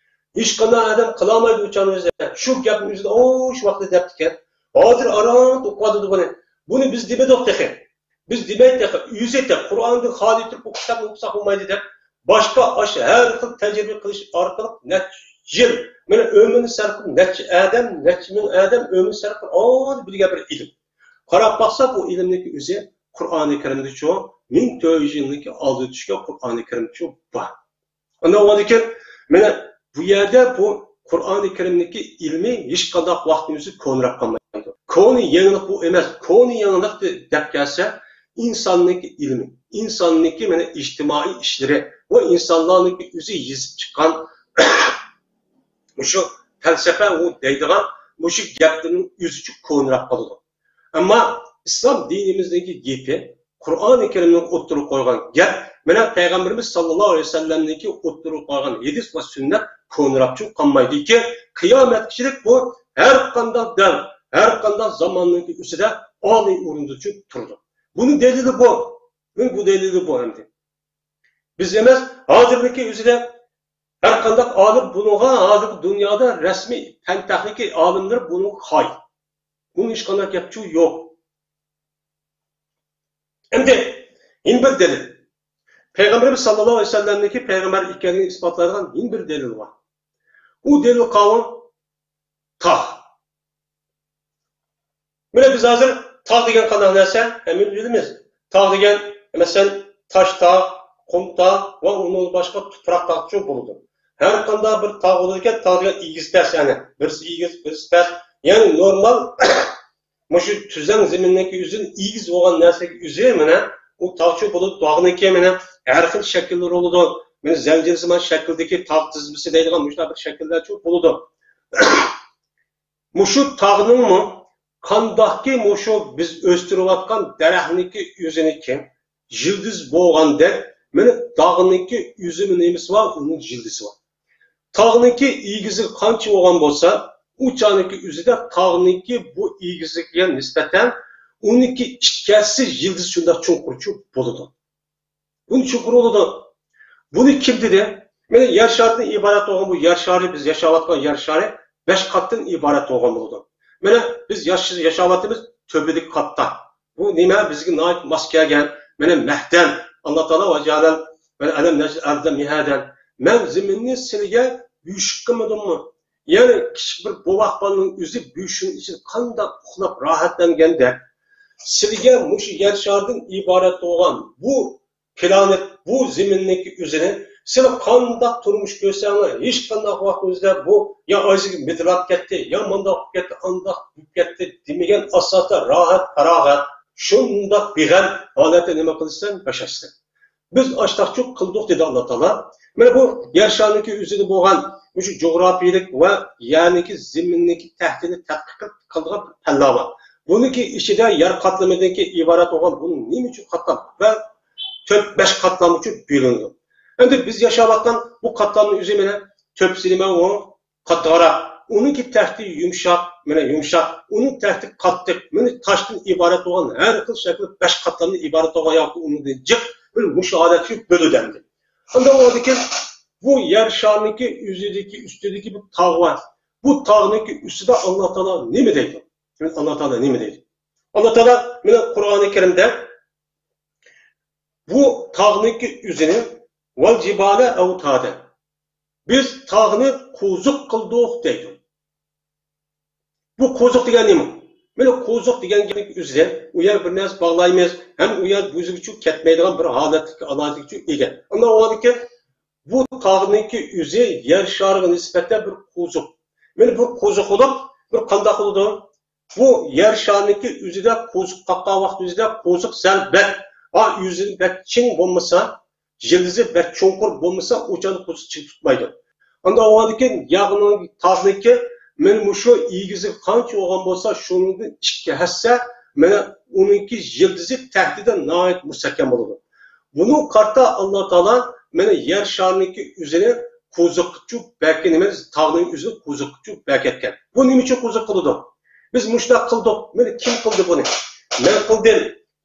ھېچقانداق ئادەم قىلالمايدۇ ئۇ چاغنىڭ ئۆزىدە. شۇ گەپنى ئۆزىدە، ئوي، شۇ ۋاقىتتا دەپتىكەن. ھازىر ئاران ئوقۇۋاتىدۇ بۇنى. بۇنى بىز دېمىدۇق تېخى. بىز دېمەي تېخى. ئۆزى تېخى قۇرئاندىن خالىي تۇرۇپ بۇ كىتابنى ئوقۇساق بولمايدۇ دەپ، باشقا ئاشۇ ھەر خىل تەجرىبە قىلىش ئارقىلىق نەچچە يىل، مانا ئۆمرىنى سەرپ قىلىپ، نەچچە ئادەم، نەچچە مىڭ ئادەم ئۆمرىنى سەرپ قىلىپ، ئالدى بىلگەن بىر ئىلىم. قاراپ باقسا، بۇ ئىلىمنىڭكى ئۆزى قۇرئانى كەرىمدىچۇ، مىڭ تۆت يۈز يىلنىڭكى ئالدىدا چۈشكەن قۇرئانى كەرىمدىچۇ بار. ئاندىن ئۇنىڭدىن كېيىن، مانا بۇ يەردە بۇ قۇرئانى كەرىمدىكى ئىلمى ھېچقانداق ۋاقىتنىڭ ئۆزى كونىراپ قالمايدۇ. كونا يېڭىلىق بۇ ئەمەس، كونا يېڭىلىق دە-، دەپ كەلسە، ئىنساننىڭكى ئىلمى، ئىنساننىڭكى مانا ئىجتىمائىي ئىشلىرى، بۇ ئىنسانلارنىڭكى ئۆزى يېزىپ چىققان مۇشۇ پەلسەپە ئۇ دەيدىغان مۇشۇ گەپلىرىنىڭ ئۆزىچۇ كونىراپ قالىدۇ. ئەمما ئىسلام دىنىمىزنىڭكى گېپى، قۇرئانى كەرىمنىڭ ئوتتۇرىغا قويغان گەپ، مانا پەيغەمبىرىمىز ساللاللاھۇ ئەلەيھى ۋەسەللەمنىڭكى ئوتتۇرىغا قويغان ھەدىس ۋە سۈننەت كونىراپچۇ قالمايدۇكى، قىيامەتكىچىلىك بۇ ھەر قانداق دەۋر، ھەر قانداق زاماننىڭكى ئۈستىدە ئالىي ئورۇندىچۇ تۇرىدۇ. بۇنىڭ دەلىلى بۇ. بۇ، بۇ دەلىلى بۇ ئەمدى. بىز ئەمەس، ھازىرنىڭكى ئۆزىدە ھەر قانداق ئالىم بۇنىڭغا، ھازىرقى دۇنيادا رەسمىي پەن تېخنىكا ئالىملىرى بۇنىڭغا قايىل. بۇنىڭ ھېچقانداق گەپچۇ يوق. ئەمدى يەنە بىر دەلىل. پەيغەمبىرىمىز ساللاللاھۇ ئەلەيھى ۋەسەللەمنىڭكى پەيغەمبەر ئىكەنلىكىنى ئىسپاتلايدىغان يەنە بىر دەلىل بار. ئۇ دەلىل قاۋۇل تاغ. مانا بىز ھازىر تاغ دېگەن قانداق نەرسە؟ ھەممىمىز بىلىمىز. تاغ دېگەن، مەسىلەن، تاش تاغ، قۇم تاغ ۋە ئۇنىڭ باشقا تۇپراق تاغچۇ بولىدۇ. ھەر قانداق بىر تاغ بولىدىكەن، تاغ دېگەن ئېگىز پەس، يەنى بىرسى ئېگىز، بىرسى پەس. يەنى نورمال، مۇشۇ تۈزلەڭ زېمىننىڭكى ئۆزىدىن ئېگىز بولغان نەرسىگە ئۆزى مانا ئۇ تاغچۇ بولىدۇ. تاغنىڭكى مانا ھەر خىل شەكىللىرى بولىدۇ. مانا زەنجىرسىمان شەكىلدىكى تاغ تىزمىسى دەيدىغان مۇشۇنداق بىر شەكىللەرچۇ بولىدۇ. مۇشۇ تاغنىڭمۇ قانداقكى مۇشۇ بىز ئۆستۈرۈۋاتقان دەرەخنىڭكى ئۆزىنىڭكى يىلدىز بولغاندەك، مانا تاغنىڭكى ئۆزىمۇ نېمىسى بار، ئۇنىڭ يىلدىزى بار. تاغنىڭكى ئېگىزلىكى قانچە بولغان بولسا، ئۇ چاغنىڭكى ئۆزىدە تاغنىڭكى بۇ ئېگىزلىكىگە نىسبەتەن ئۇنىڭكى ئىككى ھەسسە يىلدىز شۇنداق چوڭقۇرچۇ بولىدۇ. بۇنى چوڭقۇر بولىدۇ. بۇنى كىم دېدى؟ مانا يەر شارىدىن ئىبارەت بولغان بۇ يەر شارى، بىز ياشاۋاتقان يەر شارى بەش قاتتىن ئىبارەت بولغان بولىدۇ. مانا بىز ياش-، ياشاۋاتىمىز تۆپىدىكى قاتتا. بۇ نېمە؟ بىزگە ناھايىتى ماس كەلگەن. مانا مەھدەن، ئاللا تائالا ۋەجەلەل، مانا ئەلەم نەجئەل ئەردە مىھادەن. مەن زېمىننى سىلىگە بۆشۈك قىلمىدىممۇ؟ يەنى كىچىك بىر بوۋاق بالىنىڭ ئۆزى بۆشۈكنىڭ ئىچىدە قانداق ئۇخلاپ راھەتلەنگەندەك، سىلىگە مۇشۇ يەر شارىدىن ئىبارەت بولغان بۇ پلانېت، بۇ زېمىننىڭكى ئۆزىنى سىلەر قانداق تۇرمۇش كۆرسەڭلار، ھېچقانداق ۋاقتىمىزدا بۇ يا ئايسىگە مىدىرلاپ كەتتى، يا مانداق بولۇپ كەتتى، ئانداق بولۇپ كەتتى دېمىگەن ئاساستا راھەت، پاراغەت، شۇنداق بىغەم ھالەتتە نېمە قىلىسەن، ياشايسەن. بىز ئاشتاقچۇ قىلدۇق، دېدى ئاللا تائالا. مانا بۇ يەر شارىنىڭكى ئۆزىدە بولغان مۇشۇ جۇغراپىيىلىك ۋە يەرنىڭكى، زېمىننىڭكى تەھتىنى تەتقىق قىلىدىغان بىر پەنلەر بار. بۇنىڭكى ئىچىدە يەر قاتلىمىدىنكى ئىبارەت بولغان بۇ نېمە ئۈچۈن قاتلام ۋە تۆت، بەش قاتلام ئۈچۈن بۆلۈنىدۇ. ئەمدى بىز ياشاۋاتقان بۇ قاتلامنىڭ ئۆزى مانا تۆپىسى نېمە ئۇ؟ قاتتىقراق. ئۇنىڭكى تەختى يۇمشاق، مانا يۇمشاق. ئۇنىڭ تەختى قاتتىق. مانا تاشتىن ئىبارەت بولغان ھەر خىل شەكىل بەش قاتلامدىن ئىبارەت بولغان ياكى ئۇنىڭدىن جىق بىر مۇشۇ ھالەتكە بۆلىدۇ ئەمدى. ئاندىن ئۇنىڭدىن كېيىن بۇ يەر شارىنىڭكى ئۆزىدىكى، ئۈستىدىكى بىر تاغ بار. بۇ تاغنىڭكى ئۈستىدە ئاللا تائالا نېمە دەيدۇ؟ ئاللا تائالا نېمە دەيدۇ؟ ئاللا تائالا مانا قۇرئانى كەرىمدە بۇ تاغنىڭكى ئۆزىنى ۋەل جىبالە ئەۋتادە. بىز تاغنى قوزۇق قىلدۇق دەيدۇ. بۇ قوزۇق دېگەن نېمە؟ مانا قوزۇق دېگەن گەپنىڭ ئۆزىدە ئۇ يەرگە بىر نەرسە باغلايمىز، ھەم ئۇ يەر بۇ يەرگىچۇ كەتمەيدىغان بىر ھالەتتىكى ئالاھىدىلىككە ئىگە. ئاندىن ئۇنىڭدىن كېيىن بۇ تاغنىڭكى ئۆزى يەر شارىغا نىسبەتەن بىر قوزۇق. مانا بۇ قوزۇق بولۇپ، بىر قانداق بولىدۇ؟ بۇ يەر شارىنىڭكى ئۆزىدە قوزۇق قاققان ۋاقىت ئۆزىدە قوزۇق سەل بەك، ھا، ئۆزىدىن بەك چىڭ بولمىسا، يىلدىزى بەك چوڭقۇر بولمىسا، ئۇ چاغدا قوزۇق چىڭ تۇتمايدۇ. ئاندىن ئاۋۋالدىن كېيىن ياغنىڭ، تاغنىڭكى مانا مۇشۇ ئېگىزلىكى قانچە بولغان بولسا، شۇنىڭدىن ئىككى ھەسسە، مانا ئۇنىڭكى يىلدىزى تەختىدە ناھايىتى مۇستەھكەم بولىدۇ. بۇنىڭغا قارىتا ئاللا تائالا مانا يەر شارىنىڭكى ئۆزىنى قوزۇققىچۇ بەكى نېمە، تاغنىڭ ئۆزىنى قوزۇققىچۇ بەكەتكەن. بۇ نېمە ئۈچۈن قوزۇق قىلىدۇ؟ بىز مۇشۇنداق قىلدۇق. مانا كىم قىلدى بۇنى؟ مەن قىلدىم.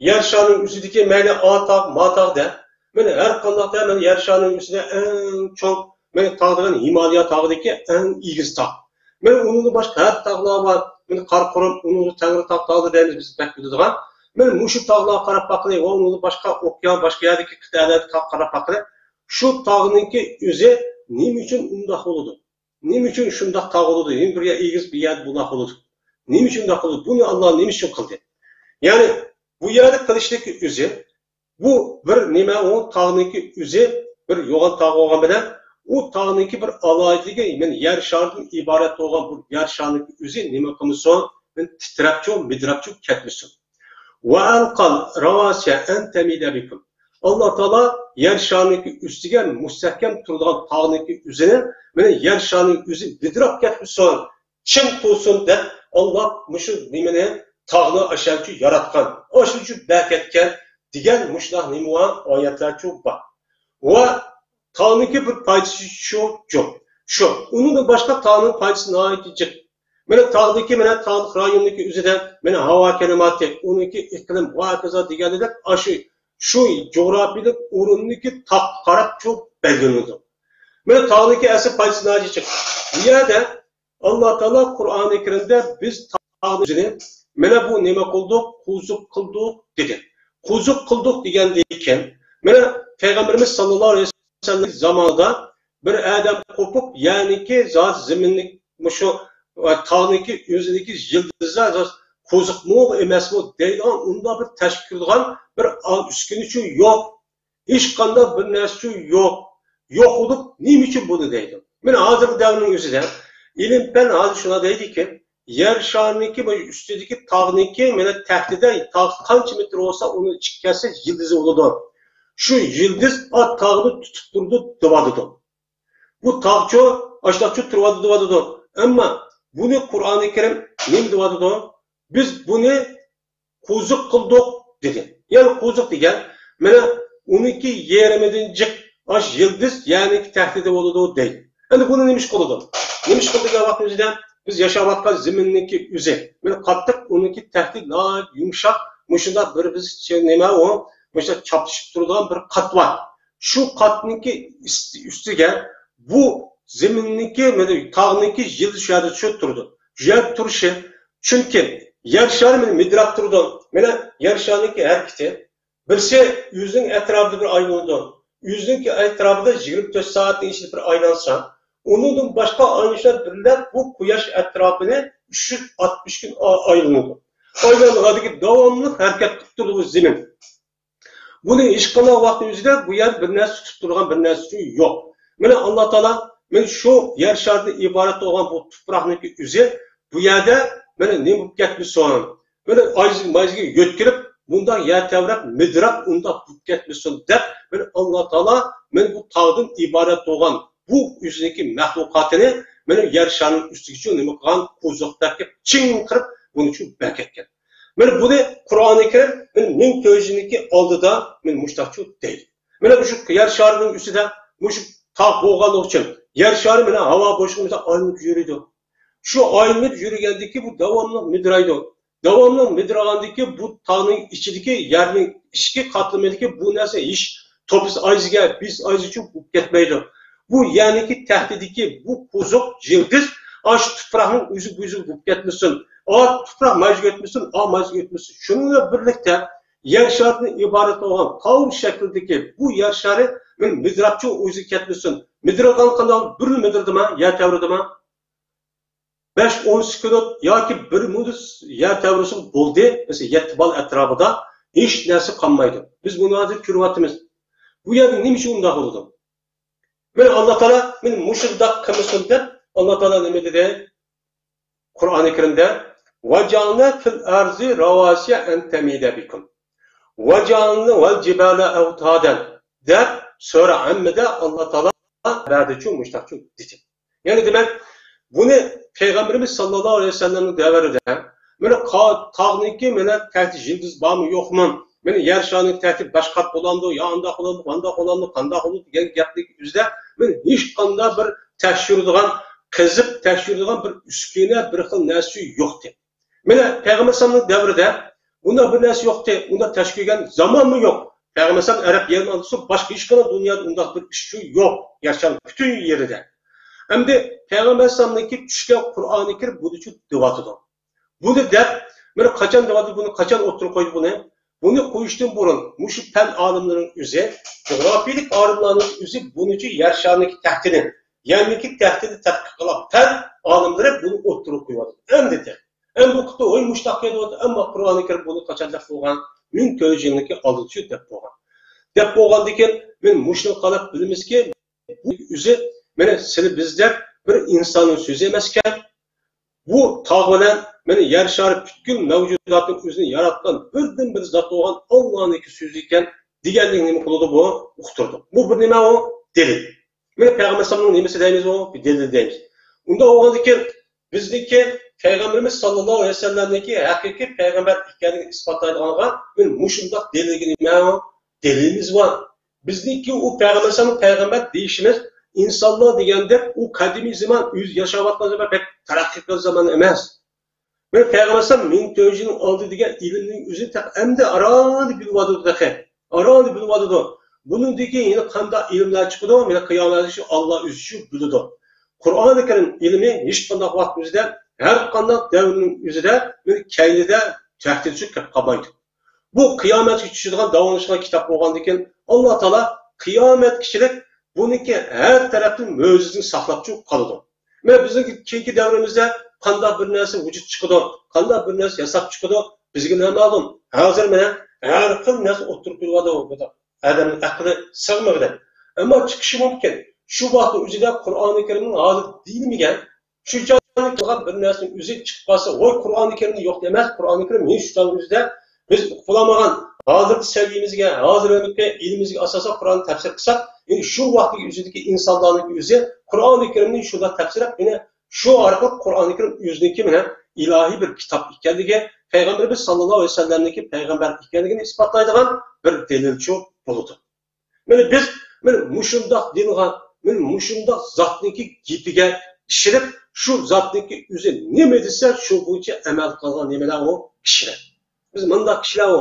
يەر شارىنىڭ ئۆزىدىكى مەيلى ئا تاغ، ما تاغ دە. مانا ھەر قانداق دە، مانا يەر شارىنىڭ ئۆزىدە ئەڭ چوڭ مانا تاغ دېگەن ھىمالىيا تاغىدىكى ئەڭ ئېگىز تاغ. مانا ئۇنىڭدىن باشقا ھەر تاغلار بار. مانا قاراقۇرۇم، ئۇنىڭدا تەڭرىتاغ تاغلىرى دەيمىز بىز بەك بىلىدىغان. مانا مۇشۇ تاغلارغا قاراپ باققىلى ۋە ئۇنىڭدىن باشقا ئوكيان، باشقا يەردىكى قىتئەلەرگە قاراپ باققىلى. شۇ تاغنىڭكى ئۆزى نېمە ئۈچۈن ئۇنداق بولىدۇ؟ نېمە ئۈچۈن شۇنداق تاغ بولىدۇ؟ نېمە بىر يەر ئېگىز، بىر يەردە بۇنداق بولىدۇ؟ نېمە ئۈچۈن ئۇنداق بولىدۇ؟ بۇنى ئاللا نېمە ئۈچۈن قىلدى؟ يەنى بۇ يەردە قىلىشلىكى ئۆزى، بۇ بىر نېمە، ئۇ تاغنىڭكى ئۆزى بىر يوغان تاغ بولغان بىلەن، ئۇ تاغنىڭكى بىر ئالاھىدىلىكى، مەن يەر شارىدىن ئىبارەت بولغان بۇ يەر شارىنىڭكى ئۆزى نېمە قىلمىسۇن؟ مەن تىترەپچۇ، مىدىرلاپچۇ كەتمىسۇن. ۋەئەلقەل رەۋاسىيە ئەن تەمىدە بىكۇم. ئاللا تائالا يەر شارىنىڭكى ئۈستىگە مۇستەھكەم تۇرىدىغان تاغنىڭكى ئۆزىنى، مانا يەر شارىنىڭ ئۆزى مىدىرلاپ كەتمىسۇن، چىڭ تۇرسۇن دەپ، ئاللا مۇشۇ نېمىنى، تاغنى ئاشۇنچە ياراتقان، ئاشۇنچە بەرىكەتكەن دېگەن مۇشۇنداق نېمە بار، ئايەتلەرچۇ بار. ۋە تاغنىڭكى بىر پايدىسى شۇ، شۇ. شۇ. ئۇنىڭدىن باشقا تاغنىڭ پايدىسى ناھايىتى جىق. مانا تاغدىكى، مانا تاغلىق رايوننىڭكى ئۆزىدە، مانا ھاۋا كىلىماتى، ئۇنىڭكى ئىقلىم ۋە ھاكازا دېگەندەك، ئاشۇ، شۇ جۇغراپىيىلىك ئورۇندىكى تاغقا قاراپ شۇ بەلگىلىنىدۇ. مانا تاغنىڭكى ئەسلى پايدىسى ناھايىتى جىق. بۇ يەردە ئاللا تائالا قۇرئانى كەرىمدە بىز تاغنى ئۆزىنى، مانا بۇ نېمە قىلدۇق؟ قوزۇق قىلدۇق دېدى. قوزۇق قىلدۇق دېگەندىن كېيىن، مانا پەيغەمبىرىمىز ساللاللاھۇ ئەلەيھى ۋەسەللەم زامانىدا بىر ئادەم قوپۇپ، يەرنىڭكى زادى زېمىننىڭ مۇشۇ، ئە، تاغنىڭكى ئۆزىدىكى يىلتىزلار زادى قوزۇقمۇ ئەمەسمۇ دەيدىغان ئۇنداق بىر تەشۋىش كېلىدىغان بىر ئا-، ئۈسكۈنىچۇ يوق. ھېچقانداق بىر نەرسىچۇ يوق. يوق بولۇپ نېمە ئۈچۈن بۇنى دەيدۇ؟ مانا ھازىرقى دەۋرنىڭ ئۆزىدە ئىلىم پەن ھازىر شۇنداق دەيدىكى، يەر شارىنىڭكى مانا ئۈستىدىكى تاغنىڭكى مانا تەختىدە تاغ قانچە مېتىر بولسا، ئۇنىڭ ئىچىگە كەلسە يىلتىزى بولىدۇ. شۇ يىلتىز ئا تاغنى تۇتۇپ تۇرىدۇ دەۋاتىدۇ. بۇ تاغچۇ ئاشۇنداقچۇ تۇرۇۋاتىدۇ دەۋاتىدۇ. ئەمما بۇنى قۇرئانى كەرىم نېمە دەۋاتىدۇ؟ بىز بۇنى قوزۇق قىلدۇق دېدى. يەنى قوزۇق دېگەن، مانا ئون ئىككى يېرىمىدىن جىق ئاش يىلتىز يەرنىڭكى تەختىدە بولىدۇ دەيدۇ. ئەمدى بۇنى نېمە ئىش قىلىدۇ؟ نېمە ئىش قىلىدۇ دېگەن ۋاقتىمىزدا بىز ياشاۋاتقان زېمىننىڭكى ئۆزى، مانا قاتتىق ئۇنىڭكى تەختى ناھايىتى يۇمشاق، مۇشۇنداق بىر بىز نېمە ئۇ، مۇشۇنداق چاپلىشىپ تۇرىدىغان بىر قات بار. شۇ قاتنىڭكى ئۈستى-، ئۈستىگە بۇ زېمىننىڭكى، مانا تاغنىڭكى يىلتىزى شۇ يەردە چۈشۈپ تۇرىدۇ. شۇ يەردە تۇرۇشى، چۈنكى يەر شارى مانا مىدىراپ تۇرىدۇ. مانا يەر شارىنىڭكى ھەرىكىتى، بىرسى ئۆزىنىڭ ئەتراپىدا بىر ئايلىنىدۇ. ئۆزىنىڭكى ئەتراپىدا يىگىرمە تۆت سائەتنىڭ ئىچىدە بىر ئايلانسا، ئۇنىڭدىن باشقا ئايلىنىشلار بىلەن بۇ قۇياش ئەتراپىنى ئۈچ يۈز ئاتمىش كۈن ئا-، ئايلىنىدۇ. ئايلانغاندىكى داۋاملىق ھەرىكەت قىلىپ تۇرىدۇ بۇ زېمىن. بۇنى ھېچقانداق ۋاقىتنىڭ ئۆزىدە بۇ يەر بىر نەرسە تۇتۇپ تۇرغان بىر نەرسە يوق. مانا ئاللا تائالا مانا شۇ يەر شارىدىن ئىبارەت بولغان بۇ تۇپراقنىڭكى ئۆزى بۇ يەردە مانا نېمە بولۇپ كەتمىسۇن؟ مانا ئايزىگە مايزىگە يۆتكىلىپ، بۇنداق يەر تەۋرەپ، مىدىراپ، ئۇنداق بولۇپ كەتمىسۇن دەپ، مانا ئاللا تائالا مانا بۇ تاغدىن ئىبارەت بولغان بۇ ئۆزىنىڭكى مەخلۇقاتىنى مانا يەر شارىنىڭ ئۈستىگىچۇ نېمە قىلغان؟ قوزۇقتەك چىڭ قىلىپ، بۇنى شۇ بەرىكەتكەن. مانا بۇنى قۇرئانى كەرىم مانا مىڭ تۆت يۈز يىلنىڭكى ئالدىدا مانا مۇشتاقچۇ دەيدۇ. مانا مۇشۇ يەر شارىنىڭ ئۈستىدە مۇشۇ تاغ بولغانلىقى ئۈچۈن يەر شارى مانا ھاۋا بوشلۇقىدا ئايلىنىپ يۈرىدۇ. شۇ ئايلىنىپ يۈرگەندىكى بۇ داۋاملىق مىدىرايدۇ. داۋاملىق مىدىرىغاندىكى بۇ تاغنىڭ ئىچىدىكى يەرنىڭ ئىچكى قاتلىمىدىكى بۇ نەرسە ھېچ توپىسى ئايزىگە، بىس ئايزىچۇ بولۇپ كەتمەيدۇ. بۇ يەرنىڭكى تەختىدىكى بۇ قوزۇق يىلتىز ئاشۇ تۇپراقنىڭ ئۆزى بۇزۇلۇپ كەتمىسۇن. ئا تۇپراق مايزىغا ئۆتمىسۇن، ئا مايزىغا ئۆتمىسۇن. شۇنىڭ بىلەن بىرلىكتە يەر شارىدىن ئىبارەت بولغان تاۋ شەكلىدىكى بۇ يەر شارى مىدىراپچۇ ئۆزىگە كەتمىسۇن. مىدىرلىغان قانداق بىرلا مىدىردىما، يەر تەۋرىدىما؟ بەش ئون سېكۇنت ياكى بىر مىنۇت يەر تەۋرىسە بولدى. مەسىلەن، يەتتە بال ئەتراپىدا ھېچ نەرسە قالمايدۇ. بىز بۇنى ھازىر كۆرۈۋاتىمىز. بۇ يەردە نېمە ئۈچۈن ئۇنداق بولىدۇ؟ مانا ئاللا تائالا مانا مۇشۇنداق قىلمىسۇن دەپ، ئاللا تائالا نېمە دېدى؟ قۇرئانى كەرىمدە، «ۋەجەئەلنە فىل ئەرزى رەۋاسىيە ئەن تەمىدە بىكۇم. ۋەجەئەلنە ۋەل جىبالە ئەۋتادەن» دەپ سۈرە ئەممىدە ئاللا تائالا بەردىچۇ مۇشتاقچۇ دېدى. يەنى دېمەك، بۇنى پەيغەمبىرىمىز ساللاللاھۇ ئەلەيھى ۋەسەللەمنىڭ دەۋرىدە، مانا قا-، تاغنىڭكى مانا تەختى يىلتىز بارمۇ يوقمۇ؟ مانا يەر شارىنىڭ تەختى بەش قات بولامدۇ، يا ئانداق بولامدۇ، مانداق بولامدۇ، قانداق بولىدۇ دېگەن گەپنىڭ ئۆزىدە مانا ھېچقانداق بىر تەكشۈرىدىغان، قېزىپ تەكشۈرىدىغان بىر ئۈسكۈنە، بىر خىل نەرسە يوقتى. مانا پەيغەمبەر ئەلەيھىسسالامنىڭ دەۋرىدە ئۇنداق بىر نەرسە يوقتى، ئۇنداق تەكشۈرگەن زامانمۇ يوق. پەيغەمبەر ئەلەيھىسسالام ئەرەب يەرمانىسى باشقا ھېچقانداق دۇنيادا ئۇنداق بىر ئىش يوق، ياشان پۈتۈن يېرىدە. ئەمدى پەيغەمبەر ئەلەيھىسسالامنىڭكى چۈشكەن قۇرئانى كەرىم بۇنىچۇ دېۋاتىدۇ. بۇنى دەپ، مانا قاچان دېۋاتىدۇ، بۇنى قاچان ئوتتۇرىغا قويدى بۇنى؟ بۇنى قويۇشتىن بۇرۇن مۇشۇ پەن ئالىملىرىنىڭ ئۆزى، جۇغراپىيىلىك ئالىملارنىڭ ئۆزى بۇنىچۇ يەر شارىنىڭكى تەختىنى، يەرنىڭكى تەختىنى تەتقىق قىلغان پەن ئالىملىرى بۇنى ئوتتۇرىغا قويۇۋاتىدۇ. ئەمدى دەپ، ئەمدى بۇ قىپتۇ، ھوي، مۇشتاق دەۋاتىدۇ، ئەمما قۇرئانى كەرىم بۇنى قاچان دەپ بولغان؟ مىڭ تۆت يۈز يىلنىڭكى ئالدىدىچۇ دەپ بولغان. دەپ بولغاندىكىن، مەن مۇشۇنى قاراپ بىلىمىزكى، بۇ ئۆزى، مانا سىلى بىزدەك بىر ئىنساننىڭ سۆزى ئەمەسكەن. بۇ تاغ بىلەن، مانا يەر شارى پۈتكۈل مەۋجۇداتنىڭ ئۆزىنى ياراتقان بىردىنبىر زات بولغان ئاللانىڭكى سۆزى ئىكەن دېگەنلىكنى نېمە قىلىدۇ بۇ؟ ئۇقتۇرىدۇ. بۇ بىر نېمە ئۇ؟ دەلىل. مانا پەيغەمبەر ئەلەيھىسسالامنىڭ نېمىسى دەيمىز ئۇ؟ بىر دەلىل دەيمىز. ئۇنداق بولغاندىكىن، بىزنىڭكى پەيغەمبىرىمىز ساللاللاھۇ ئەلەيھى ۋەسەللەمنىڭكى ھەقىقىي پەيغەمبەر ئىكەنلىكىنى ئىسپاتلايدىغانغا مانا مۇشۇنداق دەلىلگە نېمە ئۇ؟ دەلىلىمىز بار. بىزنىڭكى ئۇ پەيغەمبەر ئەلەيھىسسالام پەيغەمبەر دېيىشىمىز، ئىنسانلار دېگەندەك ئۇ قەدىمىي زامان، ئۆزى ياشاۋاتقان زامان بەك تەرەققىي قىلغان زامان ئەمەس. مانا پەيغەمبەر ئەلەيھىسسالام مىڭ تۆت يۈز يىلنىڭ ئالدى دېگەن ئىلىمنىڭ ئۆزىنى تېخى ئەمدى ئارانلا بىلىۋاتىدۇ تېخى. ئارانلا بىلىۋاتىدۇ. بۇنىڭدىن كېيىن يەنە قانداق ئىلىملەر چىقىدۇ؟ مانا قىيامەتتە شۇ ئاللا ئۆزى شۇ بىلىدۇ. قۇرئانى كەرىم ئىلمى ھېچقانداق ۋاقىت ئۆزىدە، ھەر قانداق دەۋرنىڭ ئۆزىدە، مانا كەينىدە تەھدىتچى كەپ قالمايدۇ. بۇ قىيامەتكە چۈشىدىغان داۋاملىشىدىغان كىتاب بولغاندىكىن، ئاللا تائالا قىيامەتكىچىلىك بۇنىڭكى ھەر تەرەپتىن مۆجىزىنى ساقلاپچۇ قالىدۇ. مانا بىزنىڭ كېيىنكى دەۋرىمىزدە قانداق بىر نەرسە ۋۇجۇد چىقىدۇ، قانداق بىر نەرسە ياساپ چىقىدۇ، بىزگە نامەلۇم. ھازىر مانا ھەر خىل نەرسە ئوتتۇرىغا قويۇلۇۋاتىدۇ، ئادەمنىڭ ئەقلى سىغمىغۇدەك. ئەمما چىقىشى مۇمكىن. شۇ ۋاقىتنىڭ ئۆزىدە قۇرئانى كەرىمنىڭ ھازىر دېيىلمىگەن، شۇ چاغدا قىلغان بىر نەرسىنىڭ ئۆزى چىقىپ قالسا، ۋاي، قۇرئانى كەرىمدە يوق ئەمەس، قۇرئانى كەرىم مېنى شۇ چاغنىڭ ئۆزىدە بىز ئۇقۇپ بولالمىغان، ھازىرقى سەۋىيەمىزگە، ھازىرقى ئىلمىمىزگە ئاساسەن قۇرئاننى تەپسىر قىلساق، يەنى شۇ ۋاقىتتىكى ئۆزىدىكى ئىنسانلارنىڭكى ئۆزى قۇرئانى كەرىمنى شۇنداق تەپسىرلەپ، يەنە شۇ ئارقىلىق قۇرئانى كەرىم ئۆزىنىڭكى مانا ئىلاھىي بىر كىتاب ئىكەنلىكى، پەيغەمبىرىمىز ساللاللاھۇ ئەلەيھى ۋەسەللەمنىڭكى پەيغەمبەر ئىكەنلىكىنى ئىسپاتلايدىغان بىر دەلىلچۇ بولىدۇ. مانا بىز، مانا مۇشۇنداق دىنغا، مانا مۇشۇنداق زاتنىڭكى گېپىگە ئىشىنىپ، شۇ زاتنىڭكى ئۆزى نېمە دېسە، شۇ بويىچە ئەمەل قىلغان نېمىلەر ئۇ كىشىلەر. بىز مۇنداق كىشىلەر ئۇ.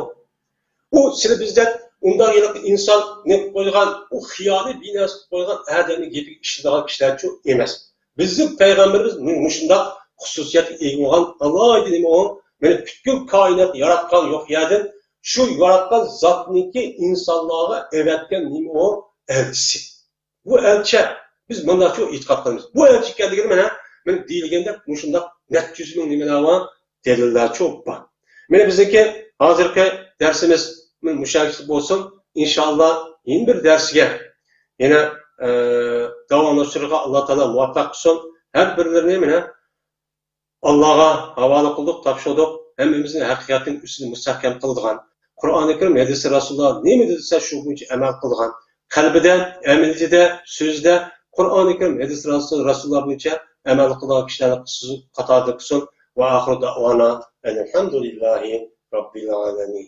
ئۇ سىلى بىزدەك ئۇنداق ھېلىقى ئىنسان نېمە قىلىپ قويغان، ئۇ خىيالىي بىر نەرسە قىلىپ قويغان ئادەمنىڭ گېپىگە ئىشىنىدىغان كىشىلەرچۇ ئەمەس. بىزنىڭ پەيغەمبىرىمىز مۇ-، مۇشۇنداق خۇسۇسىيەتكە ئىگە بولغان ئالاھىدە نېمە ئۇ؟ مانا پۈتكۈل كائىناتنى ياراتقان يوق يەردىن شۇ ياراتقان زاتنىڭكى ئىنسانلارغا ئەۋەتكەن نېمە ئۇ؟ ئەلچىسى. بۇ ئەلچى. بىز مۇنداقچۇ ئېتىقاد قىلىمىز. بۇ ئەلچى ئىكەنلىكىنى مانا، مانا دېيىلگەندەك مۇشۇنداق نەچچە يۈز مىڭ نېمىلەر بار؟ دەلىللەرچۇ بار. مانا بىزنىڭكى ھازىرقى دەرسىمىز مۇشۇ يەرگىچە بولسۇن. ئىنشائاللا يەنە بىر دەرسكە يەنە، ئە، داۋاملاشتۇرۇشقا ئاللا تائالا مۇۋەپپەق قىلسۇن. ھەر بىرلىرىنى مانا ئاللاغا ھاۋالە قىلدۇق، تاپشۇردۇق. ھەممىمىزنى ھەقىقەتنىڭ ئۈستىدە مۇستەھكەم قىلىدىغان، قۇرئانى كەرىم، ھەدىسى رەسۇلۇللا نېمە دېسە، شۇ بويىچە ئەمەل قىلىدىغان، قەلبىدە، ئەمەلىيىتىدە، سۆزىدە قۇرئانى كەرىم، ھەدىسى رەسۇل، رەسۇلۇللا بويىچە ئەمەل قىلىدىغان كىشىلەرنىڭ قاتارىدا قىلسۇن. ۋە ئاخىرۇ دەئۋانا ئەنىلھەمدۇلىللاھى رەببىل ئالەمىن.